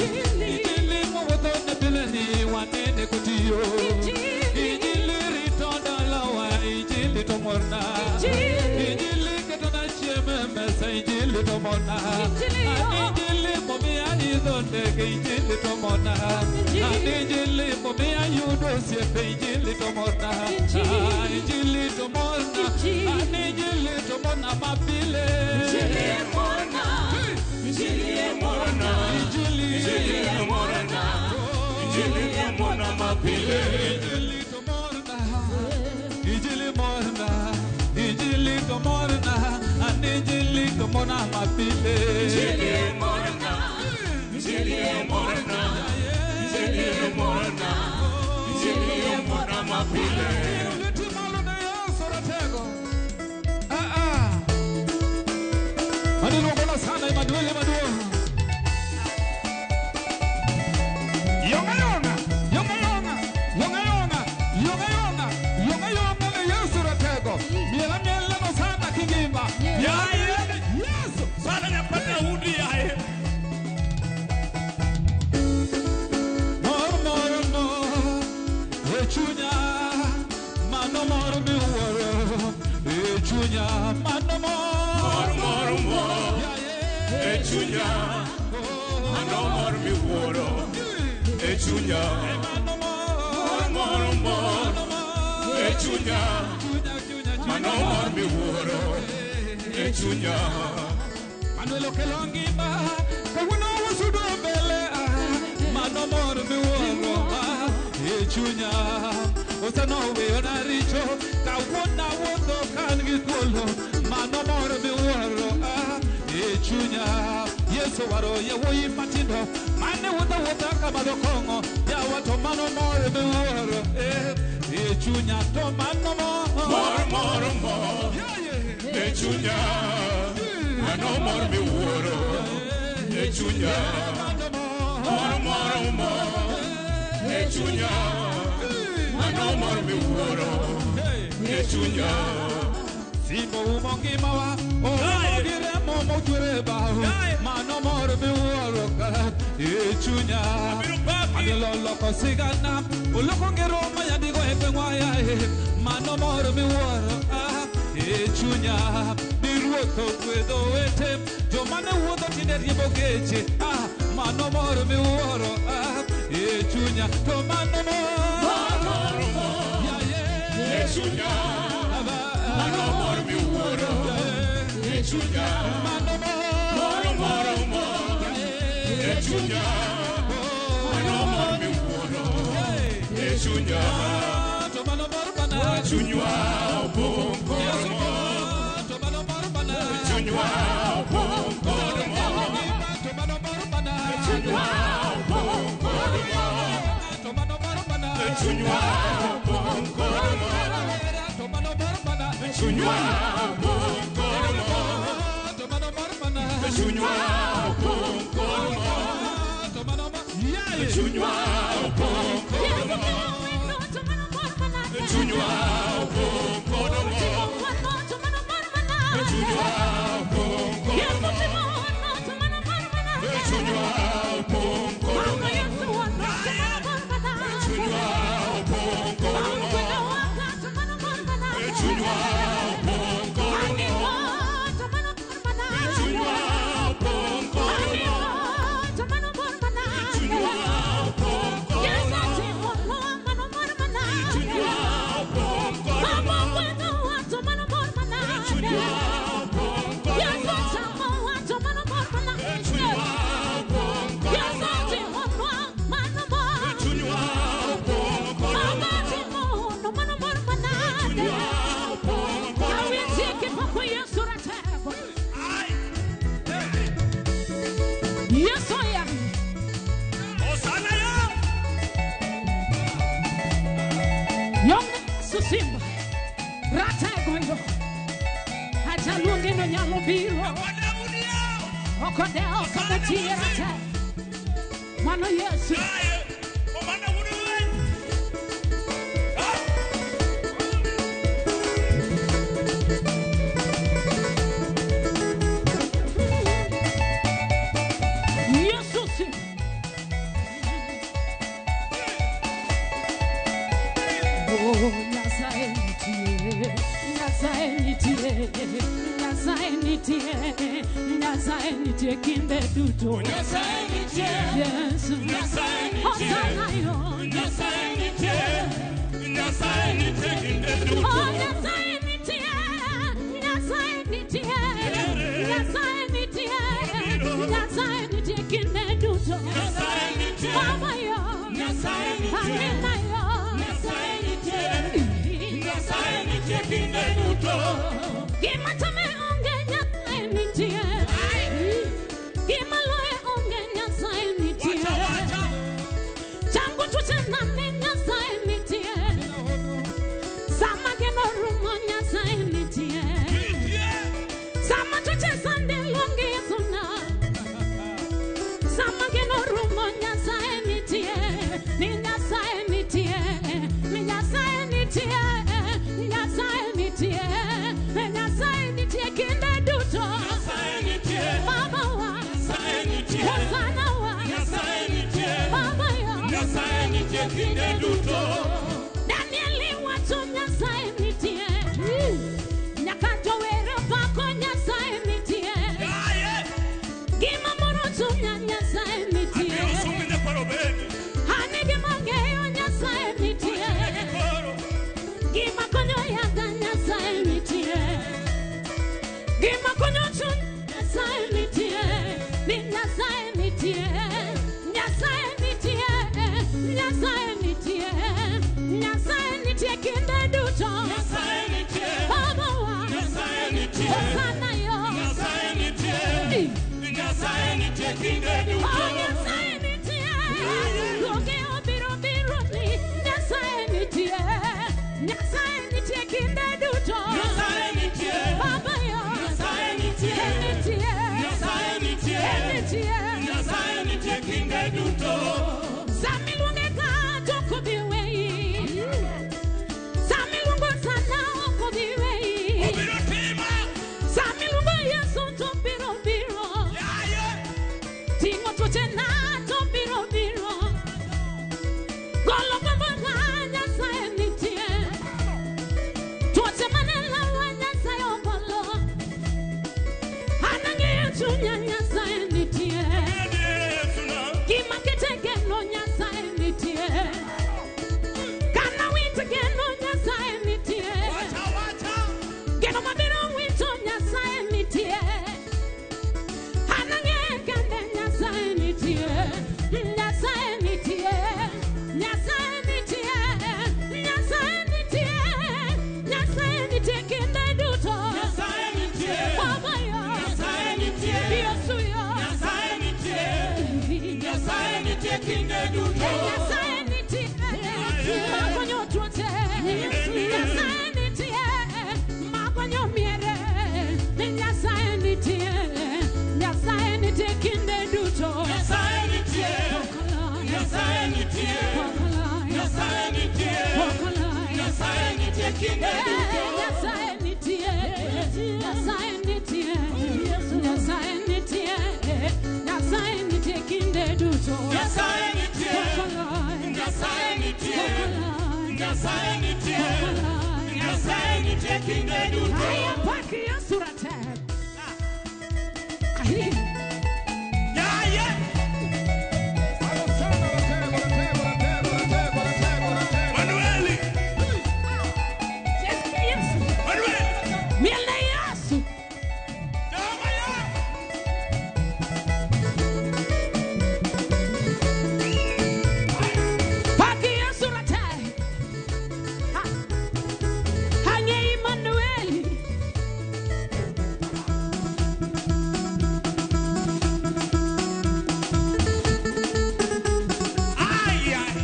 Speaker 1: Injili mowuotho ne pile ni wanene kotiyo. Injili rito dalawa, injili to morna. Injili ketona chiemo e mesa, injili to morna. An injili momiya idho ndege, injili to morna. An injili momiya yudo osiepe, injili to morna. Ah, injili to morna. An injili to morna mapile.
Speaker 3: Injili e morna, injili e morna,
Speaker 1: Injili,
Speaker 3: injili e morna, injili e morna mapile.
Speaker 1: Injili to morna, injili morna, injili to morna, an injili to morna mapile.
Speaker 3: Injili e morna, injili e morna, injili e morna, injili e morna mapile.
Speaker 1: Lweti malo ne Yesu ratego. Ah ah. Maniluongo na sana Emmanuel maduong'. Yonga yonga, yonga yonga, yonga yonga, yonga yonga, yonga yonga ne Yesu ratego. Miela miela no sana kingima. Miela miela ne Yesu.
Speaker 10: Sana Daudi yaye.
Speaker 1: Mor mor mor, e chunya, mano mor miwuoro. E chunya, mano mor.
Speaker 3: Mor mor mor,
Speaker 1: Yaye.
Speaker 3: e chunya, mano mor miwuoro. E chunya,
Speaker 1: Mano mor.
Speaker 3: mor mor mor, e chunya,
Speaker 1: Chunya, chunya, chunya.
Speaker 3: mano mor miwuoro. E chunya,
Speaker 1: Manuel okelo ngima, kawuono wasudo mbele, ah, mano mor. Osewaro yawuoyi matindo mane wuotho wuotha kamadho kong'o yawa to mano mor miwuoro eh, e chunya to mano mor
Speaker 3: Mor, mor, mor. E chunya. Mano mor miwuoro. E chunya. Mor, mor, mor. E chunya. Mano mor miwuoro. E chunya.
Speaker 1: Simbo umo ngimawa oromo gi remo mochwere e bao mano mor miwuoro ka e chunya anyalo loko sigana oloko ngero mayandigo e gweng'wa yae mano mor miwuoro ah, e chunya ni ruoth ogwedho owete joma ne wuotho tinde riembo geche ah, mano mor miwuoro ah, e chunya to mano mor
Speaker 3: E chunya. Mano mor miwuoro. E chunya.
Speaker 1: Mano
Speaker 3: mor, mor, mor. E chunya. Mano mor miwuoro. E chunya.
Speaker 1: To mano mor bana.
Speaker 3: Chunywa opong' kod mor.
Speaker 1: To mano mor bana.
Speaker 3: Chunywa opong' kod mor.
Speaker 1: To mano mor bana.
Speaker 3: Chunywa opong' kod mor.
Speaker 1: To mano mor bana.
Speaker 3: Chunywa opong' kod mor.
Speaker 1: To mano mor bana.
Speaker 3: Chunywa opong' kod mor.
Speaker 1: To mano mor bana.
Speaker 3: Chunywa opong' kod mor.
Speaker 1: To mano mor. Yeah.
Speaker 3: Chunywa opong' kod mor. Chunywa opong' kod mor. Chunywa opong' kod mor. Chunywa opong' kod mor. Chunywa opong' kod mor. Chunywa opong' kod mor. Chunywa opong' kod mor. Chunywa opong' kod mor. Chunywa opong' kod mor. Chunywa opong' kod mor. Chunywa opong' kod mor. Chunywa opong' kod mor. Chunywa opong' kod mor.
Speaker 4: Yesu ya
Speaker 3: Hosana ya.
Speaker 4: Yong Yesu simba ratego yo ajaluonge no nyalo biro ok odewo kama tie ratego mano Yesu Yesu simba Oh, Nyasaye nitie, Nyasaye nitie, Nyasaye nitie, Nyasaye nitie kinde duto.
Speaker 3: Nyasaye nitie.
Speaker 4: Yesu.
Speaker 3: Nyasaye nitie.
Speaker 4: Hosana yo.
Speaker 3: Nyasaye nitie. Nyasaye nitie kinde duto.
Speaker 4: Oh, Nyasaye nitie, Nyasaye nitie, Nyasaye nitie, Nyasaye nitie kinde duto.
Speaker 3: Nyasaye nitie.
Speaker 4: Baba yo.
Speaker 3: Nyasaye nitie.
Speaker 4: Amina yo.
Speaker 3: Nyasaye nitie. Nyasaye nitie kinde duto.
Speaker 4: Gima chame onge Nyasaye nitie. Gima loye onge Nyasaye nitie. Changu tuche nane Nyasaye nitie. Sama geno rumo Nyasaye nitie. Sama tuche sande luonge Yesu na. Sama geno rumo Nyasaye nitie. Ni Nyasaye nitie. Ni Nyasaye nitie. Nyasaye nitie. Nyasaye nitie kinde duto.
Speaker 3: Nyasaye nitie.
Speaker 4: Baba wa.
Speaker 3: Nyasaye nitie.
Speaker 4: Hosana wa.
Speaker 3: Nyasaye nitie.
Speaker 4: Baba yo.
Speaker 3: Nyasaye nitie kinde duto.
Speaker 4: Danieli wacho Nyasaye nitie. Nyaka jowere pako Nyasaye nitie. Gima moro chunya Nyasaye nitie.
Speaker 3: Abiro sumi nyakwar Obedi.
Speaker 4: An gima ang'eyo Nyasaye nitie. Gima konyo yaga Nyasaye nitie. Gima konyo chuny Nyasaye nitie. Ni Nyasaye nitie. Nyasaye nitie. Nyasaye nitie.
Speaker 3: kinde duto.
Speaker 4: Oh, Nyasaye nitie. Luonge obiro biro ni Nyasaye nitie. Nyasaye nitie kinde duto.
Speaker 3: Nyasaye nitie.
Speaker 4: Baba yo.
Speaker 3: Nyasaye nitie.
Speaker 4: Nitie.
Speaker 3: Nyasaye nitie.
Speaker 4: Nitie.
Speaker 3: Nyasaye nitie kinde duto.
Speaker 4: Sami luonge ka to ok obi weyi. Sami luongo sana ok obi weyi.
Speaker 3: Obiro timo.
Speaker 4: Sami luongo Yesu to biro biro.
Speaker 3: Yaye.
Speaker 4: Ting'o tuoche na to biro biro. Golo gombo na Nyasaye nitie. Tuoche mane lawa Nyasaye ogolo. An ang'eyo chunya Nyasaye nitie.
Speaker 3: Yesu na.
Speaker 4: Gima kete geno Nyasaye nitie. Kana wit geno Nyasaye nitie.
Speaker 3: Wacha wacha.
Speaker 4: Geno mabiro wito Nyasaye nitie. An ang'eyo kende Nyasaye nitie. Nyasaye nitie. Nyasaye nitie. Nyasaye nitie. Nyasaye nitie kinde duto.
Speaker 3: Nyasaye nitie.
Speaker 4: Baba yo.
Speaker 3: Nyasaye nitie.
Speaker 4: Yesu yo.
Speaker 3: Nyasaye nitie. Nyasaye nitie kinde duto.
Speaker 4: Nyasaye nitie. Magonyo tuoche. Nyasaye nitie. Magonyo miere. Nyasaye nitie. Nyasaye nitie kinde duto.
Speaker 3: Nyasaye nitie. Nyasaye nitie. Nyasaye nitie. Nyasaye nitie kinde duto.
Speaker 4: Nyasaye nitie. Nyasaye nitie. Nyasaye nitie. Nyasaye nitie kinde duto.
Speaker 3: Nyasaye nitie. Nyasaye nitie. Nyasaye nitie. Nyasaye nitie kinde duto.
Speaker 4: Aya paki Yesu ratek. Ahi.
Speaker 3: Yaye. Manueli.
Speaker 4: Yesu Yesu.
Speaker 3: Manuel.
Speaker 4: Miel ne Yesu.
Speaker 3: Jehova ya.
Speaker 4: Paki Yesu ratek. Ha. Ang'e Emmanuel.
Speaker 3: Ay, ay.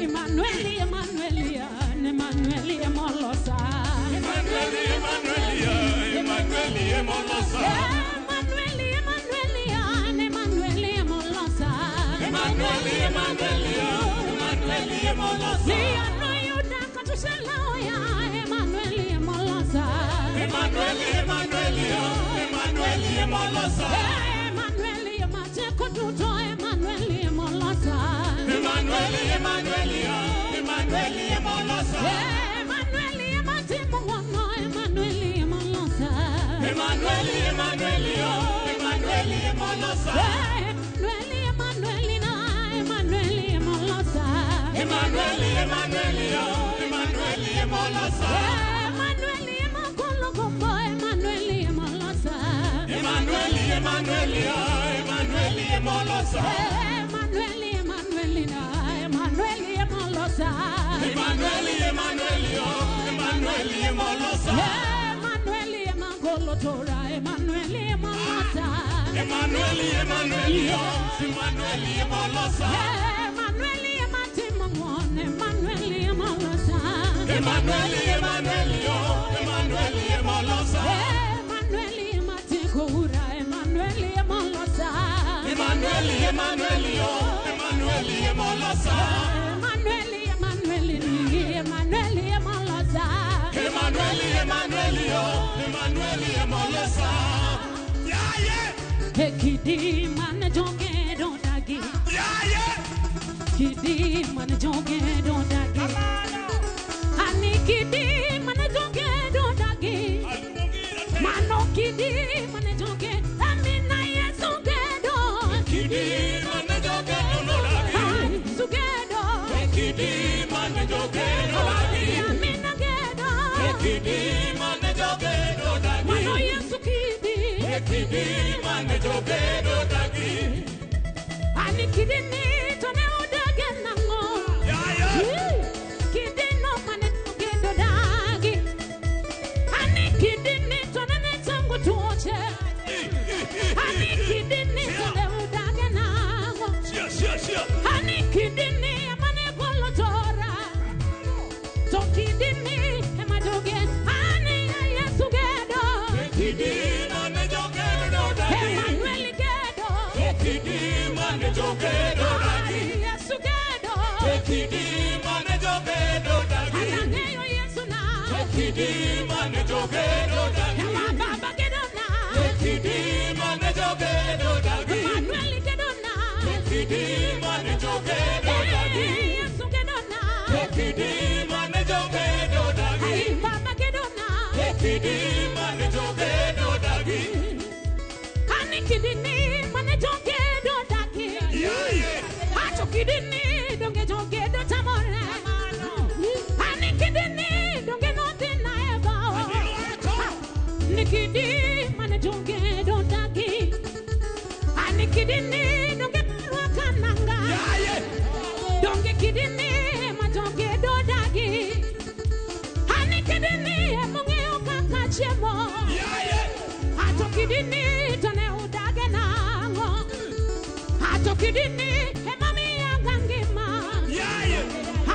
Speaker 4: Emmanuel, Emmanuel, Emmanuel, Emolosa.
Speaker 3: Emmanuel, Emmanuel, Emmanuel, Emolosa.
Speaker 4: Emmanuel, Emmanuel, Emmanuel, Emolosa.
Speaker 3: Emmanuel, Emmanuel, Emmanuel, Emolosa.
Speaker 4: Liano yuda katushelao ya Emmanuel, Emolosa.
Speaker 3: Emmanuel, Emmanuel, Emmanuel, Emolosa.
Speaker 4: Emmanuel, Emateko duto, Emmanuel, Emolosa.
Speaker 3: Emmanuel, Emmanuel, Emmanuel, Emolosa.
Speaker 4: Emmanuel, Ematimo wono, Emmanuel, Emolosa.
Speaker 3: Emmanuel, Emmanuel, Emmanuel, Emolosa.
Speaker 4: Emmanuel, Emmanuel, na Emmanuel, Emolosa.
Speaker 3: Emmanuel, Emmanuel, Emmanuel, Emolosa.
Speaker 4: Emmanuel, Emakolo gombo, Emmanuel, Emolosa.
Speaker 3: Emmanuel, Emmanuel, Emmanuel, Emolosa.
Speaker 4: Emmanuel, Emmanuel, na Emmanuel, Emolosa.
Speaker 3: Emmanuel, Emmanuel, Emmanuel, Emolosa.
Speaker 4: Emmanuel, Emagolo Tora, Emmanuel, Emolosa.
Speaker 3: Emmanuel, Emmanuel, Emmanuel, Emolosa.
Speaker 4: Emmanuel, Ematimongwon, Emmanuel, Emolosa.
Speaker 3: Emmanuel, Emmanuel, Emmanuel, Emolosa.
Speaker 4: Emmanuel, Ematikura, Emmanuel, Emolosa.
Speaker 3: Emmanuel, Emmanuel, Emmanuel, Emolosa.
Speaker 4: Emmanuel, Emmanuel, Emmanuel, Emolosa.
Speaker 3: Emmanuel, Emmanuel, Emmanuel, Emolosa. Yaye,
Speaker 4: Kidi man joge dodagi.
Speaker 3: yaye.
Speaker 4: Kidi man joge dodagi. Ani kidi man joge dodagi. Mano kidi man joge. Amina Yesu gedo.
Speaker 3: Kidi mane joge nodagi.
Speaker 4: Yesu gedo.
Speaker 3: Kidi mane joge nodagi.
Speaker 4: Amina gedo.
Speaker 3: Kidi mane joge nodagi.
Speaker 4: Mano Yesu kidi.
Speaker 3: Kidi mane joge nodagi.
Speaker 4: Ani kidi ni to ne odage nang'o.
Speaker 3: Yaye.
Speaker 4: Kidi no mane gedo dagi. Ani kidi ni to ne chango tuoche. Ani kidi Ani kidini amane golo tora. To kidini ema joge ani Yesu gedo.
Speaker 3: Kidi mane jogedo dagi.
Speaker 4: Emmanuel gedo.
Speaker 3: Kidi mane jogedo dagi.
Speaker 4: Yesu gedo.
Speaker 3: Kidi mane jogedo dagi.
Speaker 4: Ang'eyo Yesu na.
Speaker 3: Kidi mane jogedo dagi.
Speaker 4: Ema baba gedo na.
Speaker 3: Kidi mane jogedo dagi.
Speaker 4: Emmanuel gedo na.
Speaker 3: Kidi mane jogedo dagi.
Speaker 4: Yesu gedo na.
Speaker 3: Kidi mane jogedo dagi.
Speaker 4: Baba gedo na.
Speaker 3: Kidi mane jogedo dagi.
Speaker 4: Ani kidini mane jogedo dagi. Acho kidini donge jogedo tamore. Ani kidini donge nodhi na eba. Ni kidi mane jogedo dagi. Ani kidini donge rwaka nanga. Donge kidini ma jogedo dagi. Ani kidini emong'eyo kaka chiemo. Ato kidini to ne udage nang'o. Ato kidini ema miyaga ngima.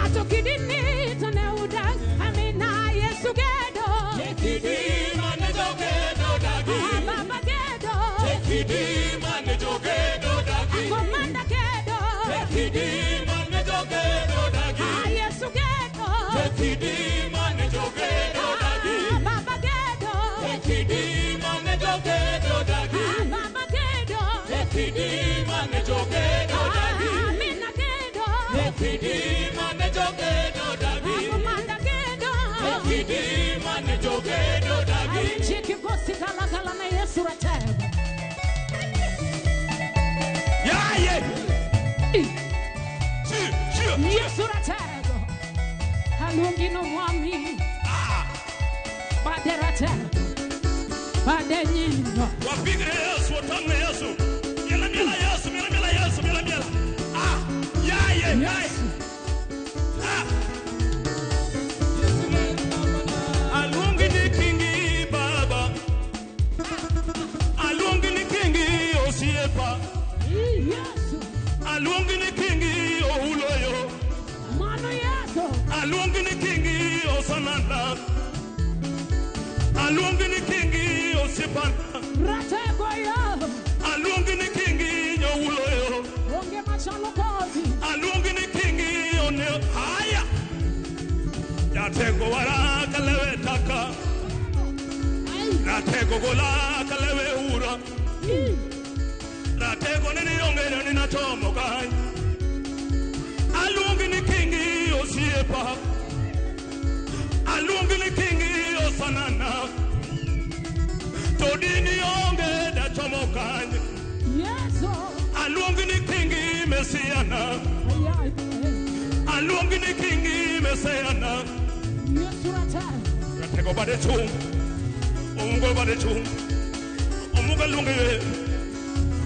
Speaker 4: Ato kidini to ne udag amina Yesu gedo.
Speaker 3: Kidi mane jogedo dagi.
Speaker 4: Baba gedo.
Speaker 3: Kidi mane jogedo dagi.
Speaker 4: Komanda gedo.
Speaker 3: Kidi mane jogedo dagi.
Speaker 4: Yesu gedo.
Speaker 3: Kidi mane jogedo dagi.
Speaker 4: Baba gedo.
Speaker 3: Kidi mane jogedo dagi.
Speaker 4: Baba gedo.
Speaker 3: Kidi mane jogedo dagi.
Speaker 4: Amina gedo.
Speaker 3: Kidi mane jogedo dagi.
Speaker 4: Komanda gedo.
Speaker 3: Kidi mane jogedo dagi.
Speaker 4: Chiki gosi gala gala na Yesu ratego.
Speaker 3: Yaye.
Speaker 4: Yesu ratego. Aluongi no mwami. Bade ratego. Bade nyingo.
Speaker 10: Wapigre Yesu, watamne Yesu. Miela miela Yesu, miela miela Yesu, miela miela. Ah, yaye, yaye. Ah. Aluongi ni kingi baba. Aluongi ni kingi osiepa.
Speaker 4: Yesu.
Speaker 10: Aluongi ni kingi ohuloyo.
Speaker 4: Mano Yesu.
Speaker 10: Aluongi ni kingi osanana. Aluongi ni kingi osiepana.
Speaker 4: Ratego yo.
Speaker 10: Aluongi ni kingi nyouloyo.
Speaker 4: Onge machalo kodi.
Speaker 10: Aluongi ni kingi one haya. Jatego waraka lewe taka. Ratego golaka lewe ura. Ratego nini ongeno nina chomo kai. Aluongi ni kingi osiepa. Aluongi ni kingi osanana. Todini onge da chomo kai.
Speaker 4: Yesu.
Speaker 10: Aluongi ni kingi mesiana.
Speaker 4: Ayai.
Speaker 10: Aluongi ni kingi mesiana.
Speaker 4: Yesu ratego.
Speaker 10: Ratego bade chung. Omuga bade chung. Omuga lunge.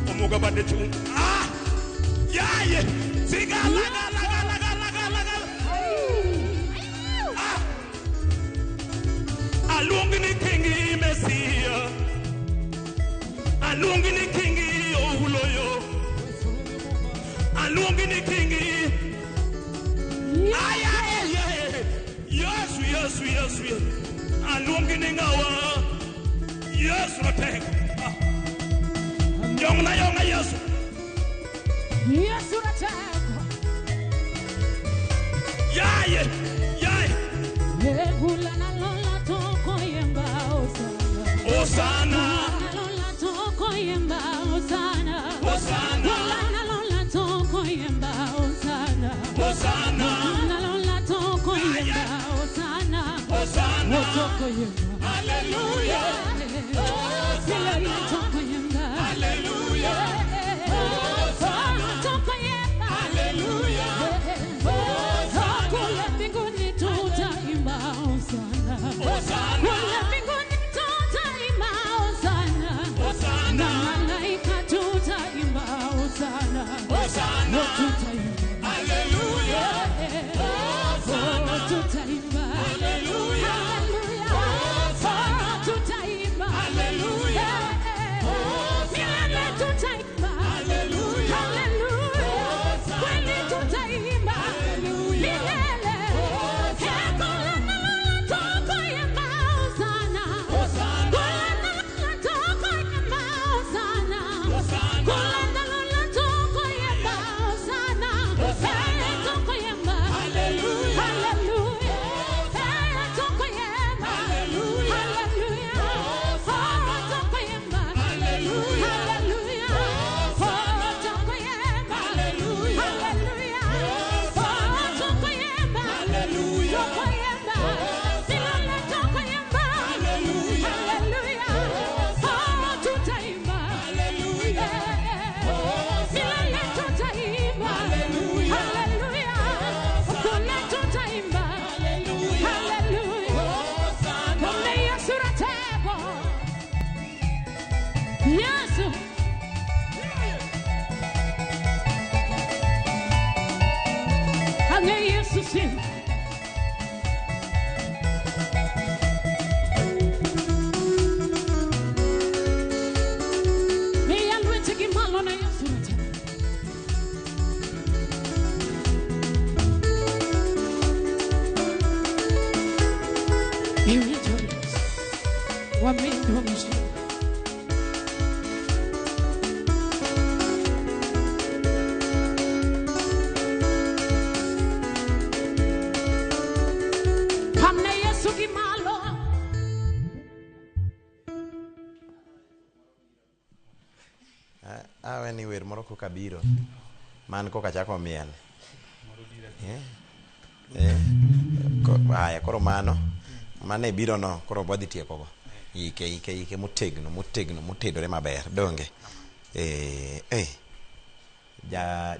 Speaker 10: Omuga bade chung. Ah! Yaye! Siga laga laga laga laga laga. Ah! Aluongi ni kingi mesia. Aluongi ni kingi ohuloyo. Aluongi ni kingi. Ay ay ay. Yesu Yesu Yesu. Aluongi ni ngawa. Yesu ratego. Ah. Yongna yongna Yesu.
Speaker 4: Yesu ratego.
Speaker 10: Yaye yaye.
Speaker 4: Egula na lola toko yemba osana.
Speaker 10: Osana.
Speaker 4: Lola toko yemba osana.
Speaker 10: Osana.
Speaker 4: Lola na lola toko yemba osana.
Speaker 10: Osana.
Speaker 4: Lola toko yemba osana.
Speaker 10: Osana.
Speaker 4: Toko yemba.
Speaker 3: Hallelujah.
Speaker 4: Osana. Toko yemba.
Speaker 3: Hallelujah.
Speaker 4: Osana. Toko yemba.
Speaker 3: Hallelujah.
Speaker 4: Osana. Kule mbinguni tutaimba osana.
Speaker 10: Osana.
Speaker 4: Kule mbinguni tutaimba osana.
Speaker 10: Osana.
Speaker 4: Na malaika tutaimba osana.
Speaker 10: Osana.
Speaker 4: Tutaimba.
Speaker 3: Hallelujah.
Speaker 4: Osana. Tutaimba.
Speaker 3: Hallelujah.
Speaker 4: Hallelujah.
Speaker 3: Osana.
Speaker 4: Tutaimba.
Speaker 3: Hallelujah.
Speaker 4: Listen. Miya lwetegi malo ne Yesu ratego. Iwinjo Yesu. Wamiyo mshindi. Pamne Yesu gi malo.
Speaker 5: Awe ni wer moro koka biro. Man koka chako miel. Eh? Eh? Aya, koro mano. Mano e biro no, koro wadhi tieko go. Ike, ike, ike motegno, motegno, motedore maber. Donge? Eh, eh.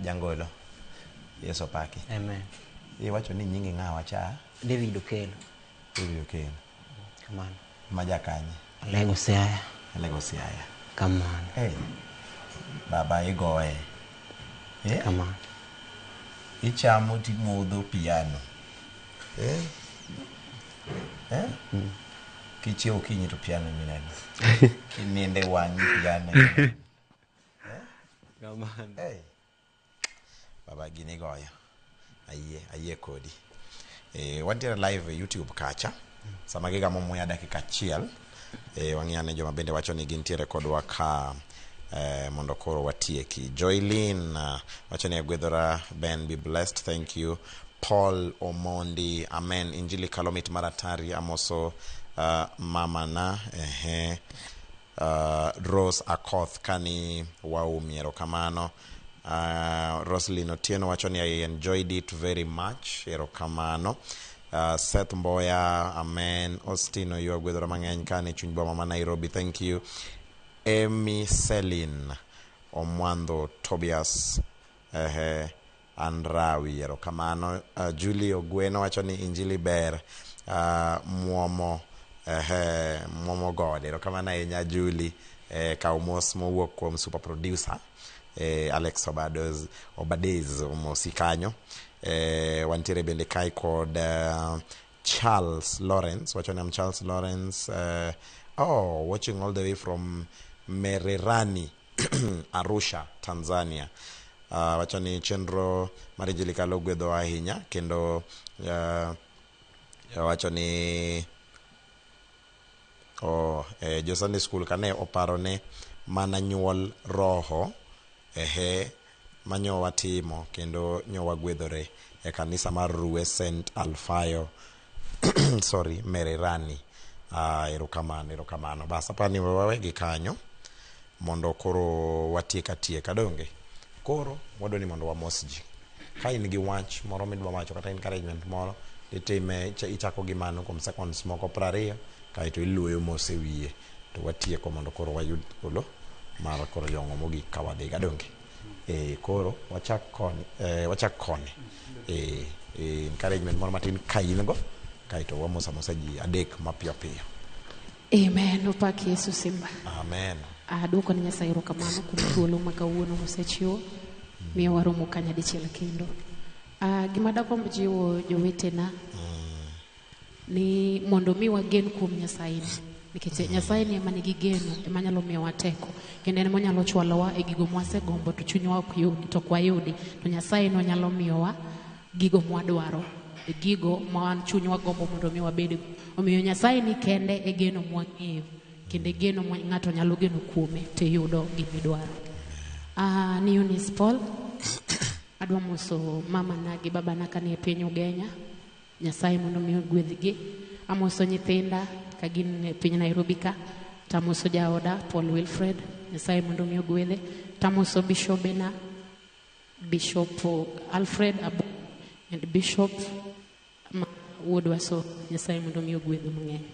Speaker 5: Jangolo. Yesu opaki.
Speaker 6: Amen.
Speaker 5: Iwacho ni nyingi ng'awa cha?
Speaker 6: David Okello.
Speaker 5: David Okello.
Speaker 6: Kamano.
Speaker 5: Ma jakanye?
Speaker 6: Alego Siaya.
Speaker 5: Alego Siaya.
Speaker 6: Kamano.
Speaker 5: Eh. Baba igoye. Eh?
Speaker 6: Kamano.
Speaker 5: Ichamo timodho piano. Eh? Eh? Kichiewo okinyi to piano mineno. Kininde wang'i piano. Eh?
Speaker 6: Kamano.
Speaker 5: Hey. Baba gini goyo. Ayie, ayie kodi. Wantiere live e YouTube kacha. Sama gigamo muya dakika achiel. Wang'iyo ane joma bende wacho ni gintiere kodwa ka mondo koro watieki. Joylin wacho ni agwedhora, Ben be blessed, thank you. Paul Omondi, amen. Injili kalo mit maratari, amoso mama na ehe. Rose Akoth kani waumi, erokamano. Roslyn Otieno wacho ni I enjoyed it very much, erokamano. Seth Mboya, amen. Austin Oyuwa gwedhora mang'eny kani chuny boma ma Nairobi, thank you. Amy Selin Omwando Tobias ehe Andrawi, erokamano. Julie Ogweno wacho ni injili ber, muomo ehe muomo gode, erokamano ahinya Julie. Kaw mos mowuok kuom super producer Alex Obades omosi kanyo. Wantiere bende kae kod Charles Lawrence wacho ni I'm Charles Lawrence, watching all the way from Mererani Arusha, Tanzania. Wacho ni chenro mar Injili Kalo gwedho ahinya kendo wacho ni jo Sunday school kane oparo ne mana nyuol roho ehe manyo watimo kendo nyo wagwedhore e kanisa mar Rue St Alfayo sorry Mererani. Erokamano, erokamano. Bas apani wawegi kanyo mondo koro watiek atieka donge. Koro wadwa ni mondo wamos ji. Ka in gi wach moro midwa wacho kata encouragement moro itime, ichako gi mano kuom seconds moko 20 kaeto iluoyo mos e wiye to watieko mondo koro wayud thuolo mar koro yong'o mogik ka wadhi gadonge. Koro wachak koni, wachak koni. Encouragement moro matin ka in go kaeto wamoso amosa ji adek mapiyo piyo.
Speaker 7: Amen. Opak Yesu Simba.
Speaker 5: Amen.
Speaker 7: Aduoko ne Nyasaye erokamano kuom thuolo ma kawuono mosechiwo miyo waromo kanya dichiel kendo. Gima dagomb jiwo jowetena ni mondo mi wagen kuom Nyasaye nikech Nyasaye ni ema nigi geno, ema nyalo miyowa teko kendo en ema onyalo chwalowa e gigo mwasegombo to chunywa ok yudi, to ok wayudi, to Nyasaye no nyalo miyowa gigo mwadwaro, e gigo ma wan chunywa gombo mondo mi wabedgo. Omiyo Nyasaye ni kende e geno mwang'eyo kendo e geno ma ng'ato nyalo geno kuome tiyudo gimidwaro. Ni Eunice Paul, adwa moso mama na gi babana kanie piny Ugenya. Nyasaye mondo mi ogwedhgi. Amoso nyithinda ka gin e piny Nairobi ka. Tamoso jaoda Paul Wilfred, Nyasaye mondo mi ogwedhe. Tamoso bishobena, Bishop Alfred Abu and Bishop ma wuodwa, so Nyasaye mondo mi ogwedhu mang'eny.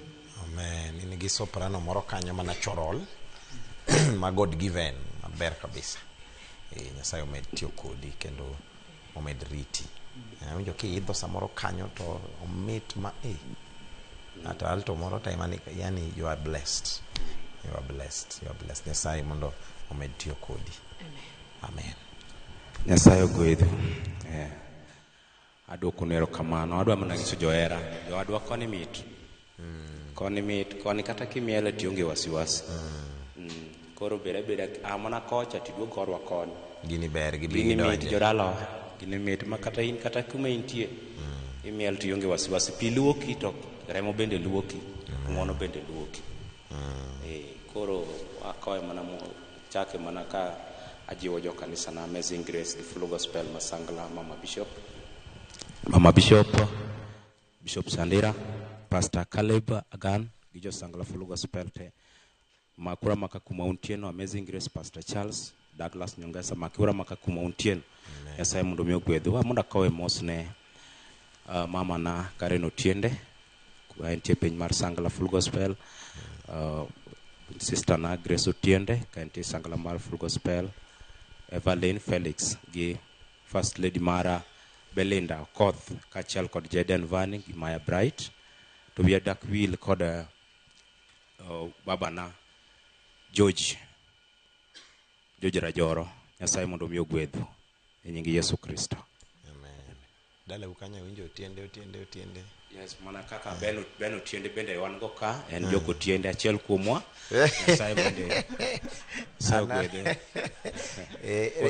Speaker 5: Amen. In gi soprano moro kanyo ma natural ma God given maber kabisa. Nyasaye omed tiyo kodi kendo omed riti. Awinjo kiidho samoro kanyo to omit ma Ata alto moro to ema ni, yani you are blessed. You are blessed. You are blessed. Nyasaye mondo omed tiyo kodi. Amen.
Speaker 9: Nyasaye ogwedhu. Aduoko nu erokamano. Adwa mana nyiso johera. Jowadwa koni mit. Koni mit, koni kata kimiele to ionge wasiwasi. Koro bed abeda a mana kocha tiduog korwa koni.
Speaker 5: Gini ber gibi
Speaker 9: Gini mit
Speaker 5: gidonje.
Speaker 9: jodalawa. Gini mit ma kata in kata kuma intie. Imiel to ionge wasiwasi. Pi luoki to remo bende luoki. Ng'uono bende luoki. Koro akoe mana chake mana ka ajiwo jo kanisa na Amazing Grace gi Full Gospel Masangla, Mama Bishop. Mama Bishop, Bishop Sandira, Pastor Caleb Agan gi jo Sangla Full Gospel te. Makura maka kuma untieno, Amazing Grace, Pastor Charles, Douglas Nyongesa, makura maka kuma untieno. Nyasaye mondo mi ogwedhu. Mondo akowe mos ne mama na Karen Otiende, kuma entie piny mar Sangla Full Gospel. Sister na Grace Otiende, ka entie Sangla mar Full Gospel. Evelyn Felix gi First Lady mara Belinda Okoth kaachiel kod Jaden Vani gi Maya Bright. To wiya dak wil kod babana George Rajoro. Nyasaye mondo mi ogwedhu e nying Yesu Kristo.
Speaker 5: Amen. Dalau kanyo winjo Otiende.
Speaker 9: Yes, mana kaka Ben Otiende bende wan go ka, en jok Otiende achiel kuomwa. Nyasaye bende ogwedhe.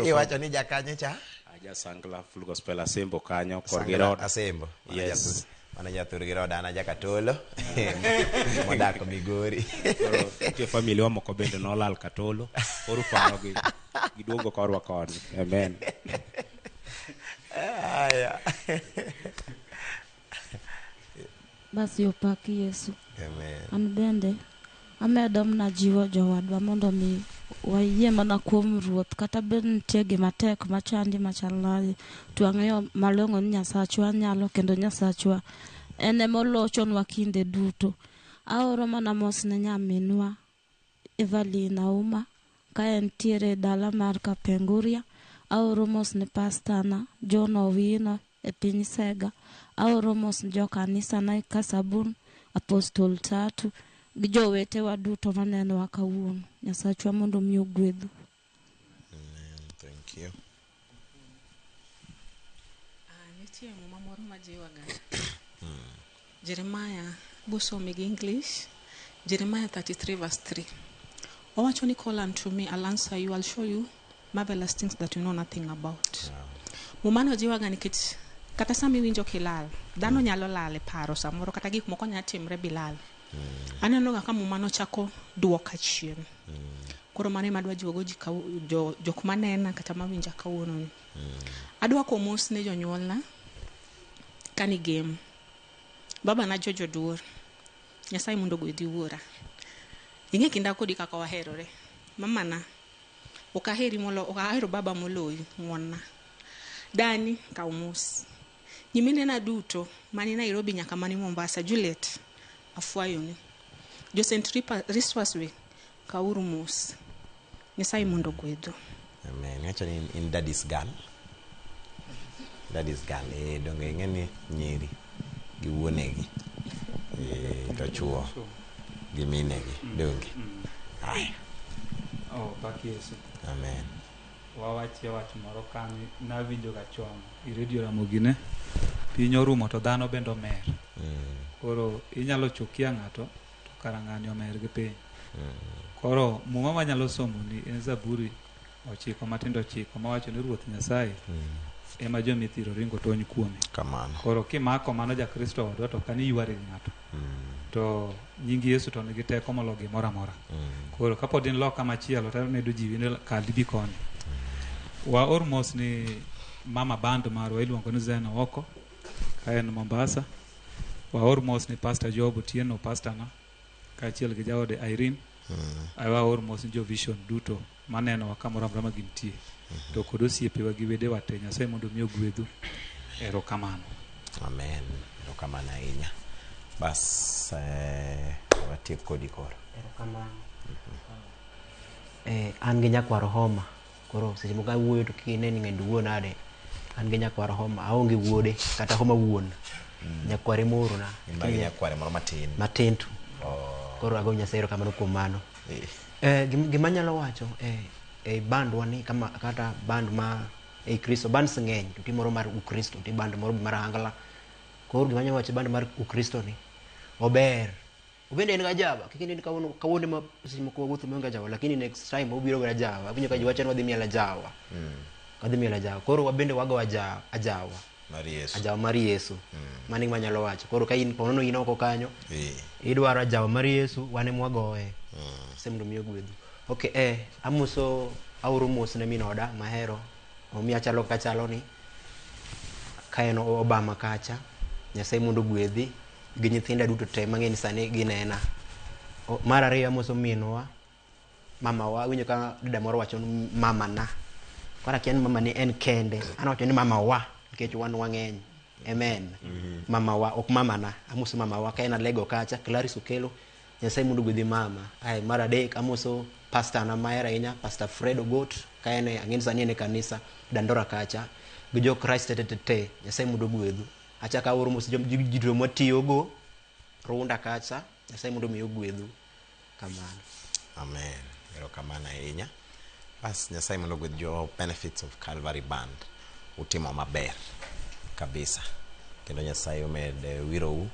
Speaker 5: Iwacho ni jakanyo cha?
Speaker 9: Aja Sangla Full Gospel Asembo kanyo korgi road.
Speaker 5: Asembo.
Speaker 9: Yes.
Speaker 5: Mana jathur gi road, an ajakatolo. Modak Migori.
Speaker 9: Koro nitie familia moko bende nolal Katolo. Koro paro gi giduogo korwa koni. Amen.
Speaker 5: Aya.
Speaker 8: Basi opak Yesu.
Speaker 5: Amen.
Speaker 8: An bende amedo mana jiwo jowadwa mondo mi wayie mana kuom Ruoth, kata bed nitie gima tek machandi machal nade, to wang'eyo malong'o ni Nyasachwa nyalo kendo Nyasachwa en ema olochonwa kinde duto. Aoro mana mos ne nyaminwa Evelyn Auma ka entiere e dala mar Kapenguria. Aoro mos ne pastana John Owino e piny Sega. Aoro mos ne jokanisa na Kasabun, Apostol Tatu gi jowetewa duto manenowa kawuono. Nyasachwa mondo mi ogwedhu.
Speaker 5: Thank you.
Speaker 11: Nitie muma moro majiwaga. Jeremiah, busome gi English. Jeremiah 33 verse 3. Owacho ni call unto me, I'll answer you, I'll show you marvelous things that you know nothing about. Mumano jiwaga nikech kata sama iwinjo kilal, dhano nyalo lal e paro samoro, kata gik moko nyalo timre bilal. Aneno ga ka mumano chako duoka chien. Koro mano ema adwa jiwogo ji jok manena kata mawinja kawuono ni. Adwa komos ne jonyuolna kani gem. Baba na Jojo Duor. Nyasaye mondo ogwedhi wuora. Ing'e kinda kodi kaka waherore. Mama na ok aheri ok ahero baba moloyi, ng'wonna. Dani kaw mos. Nyiminena duto mani Nairobi nyaka mani Mombasa, Juliet afwayoni. Jo St. Riswas we kawuru mos. Nyasaye mondo ogwedhu.
Speaker 5: Amen. Iwacho ni in daddy's girl. Daddy's girl. Donge ing'e ni nyiri gi wuonegi. To chuo gi minegi. Donge. Aya.
Speaker 1: Oh, pak Yesu.
Speaker 5: Amen.
Speaker 1: Wawachie wach moro kani nawinjo ga chon i redio Ramogi ne piny orumo to dhano bende omer. Koro inyalo chukia ng'ato to kara ng'ani omer gi piny. Koro muma manyalo somo ni en Zaburi 9 matindo 9 mawacho ni Ruoth Nyasaye ema jomithiro ringo tony kuome.
Speaker 5: Kamano.
Speaker 1: Koro kimako mano Jakristo wadwa to kani ywari gi ng'ato. To nying Yesu to nigi teko moloyo gimoro amora. Koro kapod in loka machielo to medo jiwi ni kal ibi koni. Waor mos ni mama band marwa iluongo ni Zena Oko ka en Mombasa. Waor mos ni Pastor Job Otieno, pastor na, kaachiel gi jaode Irene. Waor mos ni jo Vision duto manenowa kamoro amora ma gintie. To kod osiepewa gi wedewa te, Nyasaye mondo mi ogwedhu. Erokamano.
Speaker 5: Amen. Erokamano ahinya. Bas watiek kodi koro.
Speaker 6: Erokamano. An gi nyakwar Homa. Koro seche moko awuoyo to kik ine ni ng'endo wuo nade. An gi nyakwar Homa, aonge wuode kata Homa wuon. Nyakware morona.
Speaker 5: In gi nyakware moro matin.
Speaker 6: Matin tu. Koro ago Nyasaye erokamano kuom mano. Gima anyalo wacho e bandwa ni kama kata band ma Ei Kristo bands ng'eny, to nitie moro mar Ukristo, nitie band moro be mar Ohangla. Koro gima anyalo wacho e band mar Ukristo ni, ober. Obende en gajaba, kik inen kawuono kawuono ema seche moko wawuotho maonge ajawa, lakini next time obiro gi ajawa. Awinjo ka ji wacho ni wadhi mielo ajawa. Wadhi mielo ajawa. Koro wabende wago ajawa.
Speaker 5: Mar Yesu.
Speaker 6: Ajawa mar Yesu. Mano e gima anyalo wacho. Koro ka in ponono in oko kanyo, idwaro ajawa mar Yesu, wan ema wagoye. Nyasaye mondo omi ogwedhu. Okay, amoso, aoro mos ne min oda mahero. Omiyo achalo kaka achalo ni. Ka en Obama kacha, Nyasaye mondo ogwedhi gi nyithinda duto te mang'e ni sani ginena. Mar ariyo amoso minwa, mamawa, awinjo ka dada moro wacho ni mamana. Koro akia ni mamani en kende, an awacho ni mamawa nikech wan wang'eny. Amen. Mamawa, ok mamana. Amoso mamawa ka en Alego kacha, Clarice Okelo, Nyasaye mondo ogwedhi mama. Ae, mar adek amoso pastor na mahero ahinya, Pastor Fred Ogot, ka en e, ang'e ni sani en e kanisa Dandora kacha, gi jo Christ te te te, Nyasaye mondo ogwedhu. Achako aoro mos ji duto mwatiyogo Runda kacha, Nyasaye mondo omi ogwedhu. Kamano.
Speaker 5: Amen. Erokamano ahinya. Bas Nyasaye mondo ogwedh jo Benefits of Calvary Band. Utimo maber kabisa. Kendo Nyasaye omed wirou,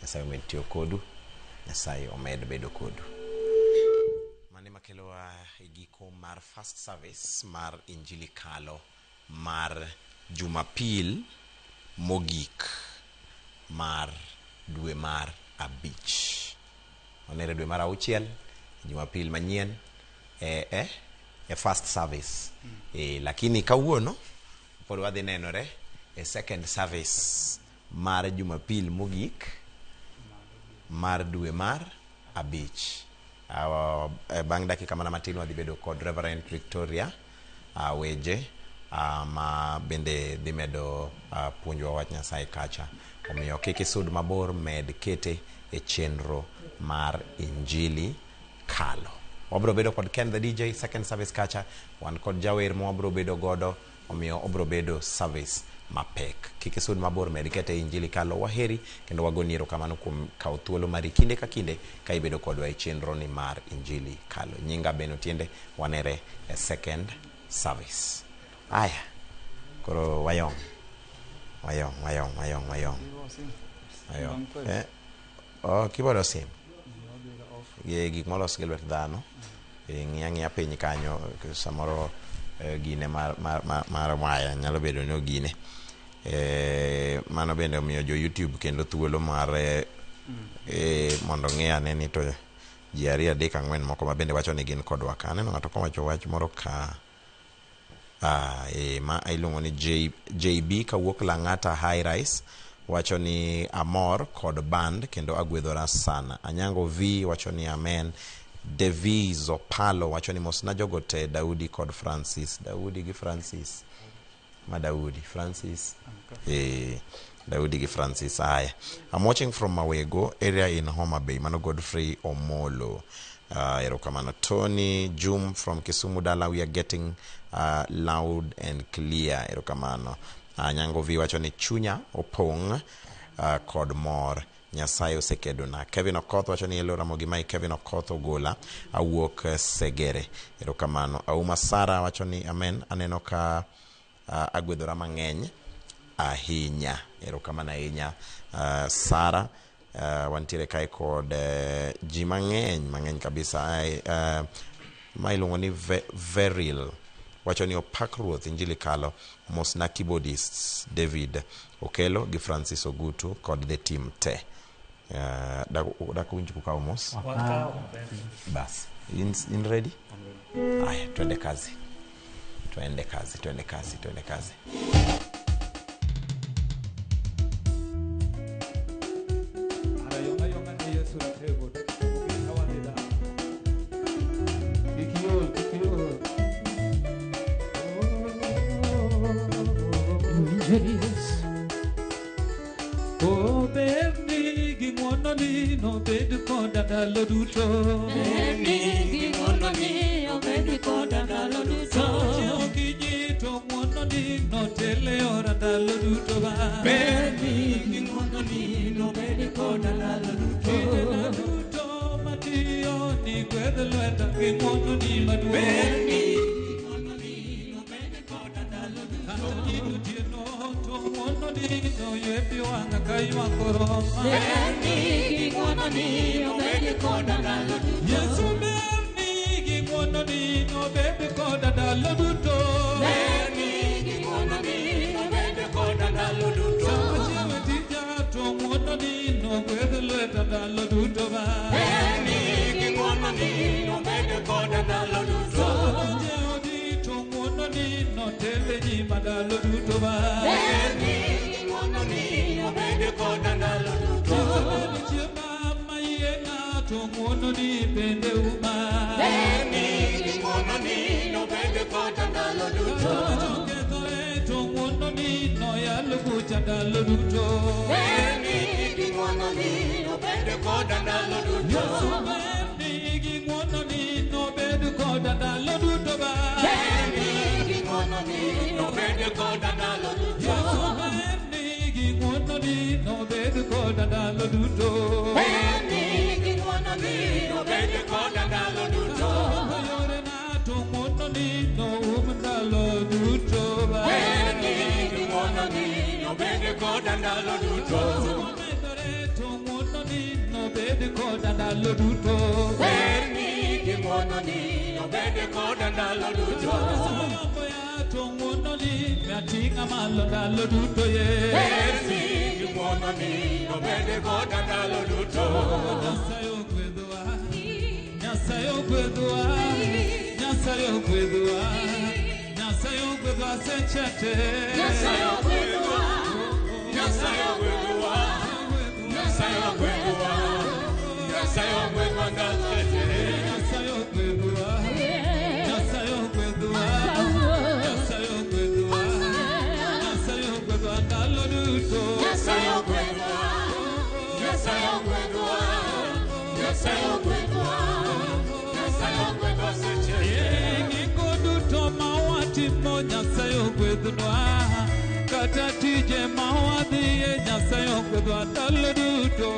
Speaker 5: Nyasaye omed tiyo kodu, Nyasaye omed bedo kodu. Mano ema kelowa e giko mar first service mar Injili Kalo mar Jumapil mogik mar dwe mar abich. Wanere dwe mar auchiel, Jumapil manyien e first service. Lakini kawuono pod wadhi nenore e second service mar Jumapil mogik mar dwe mar abich. Bang' dakika mana matin wadhi bedo kod Reverend Victoria Weje ma bende dhi medo puonjwa wach Nyasaye kacha. Omiyo kik isud mabor, med kete e chenro mar Injili Kalo. Wabro bedo kod Ken the DJ second service kacha, wan kod jawer ma wabro bedo godo, omiyo obro bedo service mapek. Kik isud mabor, med kete e Injili Kalo. Waheri kendo wagoni erokamano kuom kawo thuolo mari kinde ka kinde ka ibedo kodwa e chenro ni mar Injili Kalo. Nyinga Ben Otiende, wanere e second service. Aya, koro wayong. Wayong, wayong, wayong, wayong. Wayong. Oh, keyboard osim. Gi gik molos gi lwet dhano. Ng'i ang'iya piny kanyo, samoro gine mar waya nyalo bedo ni ogine. Mano bende omiyo jo YouTube kendo thuolo mar mondo ng'i ane ni to ji ariyo adek ang'wen moko ma bende wacho ni gin kodwa ka. Aneno ng'ato kowacho wach moro ka. Ma iluongo ni JB kawuok Lang'ata High Rise wacho ni amor kod band kendo agwedhora sana. Anyango V wacho ni amen. Devis Opalo wacho ni mosna jogo te, Daudi kod Francis. Daudi gi Francis. Ma Daudi, Francis. Daudi gi Francis. Aya. I'm watching from Mawego area in Homa Bay. Mano Godfrey Omolo. Erokamano. Tony Jum from Kisumu Dala, we are getting loud and clear. Erokamano. Nyango V wacho ni chunya opong' kod mor. Nyasaye osekedona. Kevin Okoth wacho ni hello Ramogi Mai. Kevin Okoth Ogola awuok Segere. Erokamano. Auma Sara wacho ni amen. Aneno ka agwedhora mang'eny ahinya. Erokamano ahinya Sara. Wantiere kae kod ji mang'eny mang'eny kabisa. Ma iluongo ni Veril wacho ni opak Ruoth. Injili Kalo mosna keyboardists David Okelo gi Francis Ogutu kod the team te. Dak winj kukawo mos? Bas. In ready? Aya, twende kazi. Twende kazi, twende kazi, twende kazi.
Speaker 1: Berni gi ng'wononi nobed koda ndalo duto.
Speaker 4: Berni gi ng'wononi obed koda ndalo duto.
Speaker 1: Chiewo okinyi to ng'wononi notel e ora ndalo duto ba.
Speaker 3: Berni gi ng'wononi nobed koda ndalo duto.
Speaker 1: Tijena duto matiyo ni gwedh lweta gi ng'wononi maduong'.
Speaker 3: Berni gi ng'wononi nobed koda ndalo duto. Berni gi ng'wononi obed koda ndalo duto.
Speaker 1: Yesu berni gi ng'wononi obed koda ndalo duto.
Speaker 3: Berni gi ng'wononi obed koda ndalo duto.
Speaker 1: Sama chiemo tija to ng'wononi nogwedh lweta ndalo duto ba.
Speaker 3: Berni gi ng'wononi obed koda ndalo duto.
Speaker 1: Sama jeodi to ng'wononi notel e nyima ndalo duto ba.
Speaker 3: Berni gi ng'wononi obed koda ndalo duto.
Speaker 1: Yesu chiema mayieng'a to ng'wononi bende uma.
Speaker 3: Berni gi ng'wononi obed koda ndalo duto.
Speaker 1: Kethore to ng'wononi noyal bucha ndalo duto.
Speaker 3: Berni gi ng'wononi obed koda ndalo duto.
Speaker 1: Yesu berni gi ng'wononi nobed koda ndalo duto ba.
Speaker 3: Berni gi ng'wononi obed koda ndalo duto.
Speaker 1: Yesu berni gi ng'wononi nobed koda ndalo duto.
Speaker 3: Berni gi ng'wononi obed koda ndalo duto.
Speaker 1: Yorena to ng'wononi noum ndalo duto ba.
Speaker 3: Berni gi ng'wononi obed koda ndalo duto.
Speaker 1: Medore to ng'wononi nobed koda ndalo duto.
Speaker 3: Berni gi ng'wononi obed koda ndalo duto.
Speaker 1: Samamboya to ng'wononi miating'a malo ndalo duto ye.
Speaker 3: Berni gi ng'wononi obed koda ndalo duto.
Speaker 1: Nyasaye ogwedhowa, Nyasaye ogwedhowa, Nyasaye ogwedhowa, Nyasaye ogwedhowa seche te.
Speaker 3: Nyasaye ogwedhowa, Nyasaye ogwedhowa, Nyasaye ogwedhowa, Nyasaye ogwedhowa ndalo te.
Speaker 1: Nyasaye ogwedhowa, Nyasaye ogwedhowa, Nyasaye ogwedhowa, Nyasaye ogwedhowa ndalo duto.
Speaker 3: Nyasaye ogwedhowa, Nyasaye ogwedhowa, Nyasaye ogwedhowa, Nyasaye ogwedhowa seche te.
Speaker 1: Gigo duto ma watimo Nyasaye ogwedhnwa, kata tije ma wadhiye Nyasaye ogwedhwa ndalo duto.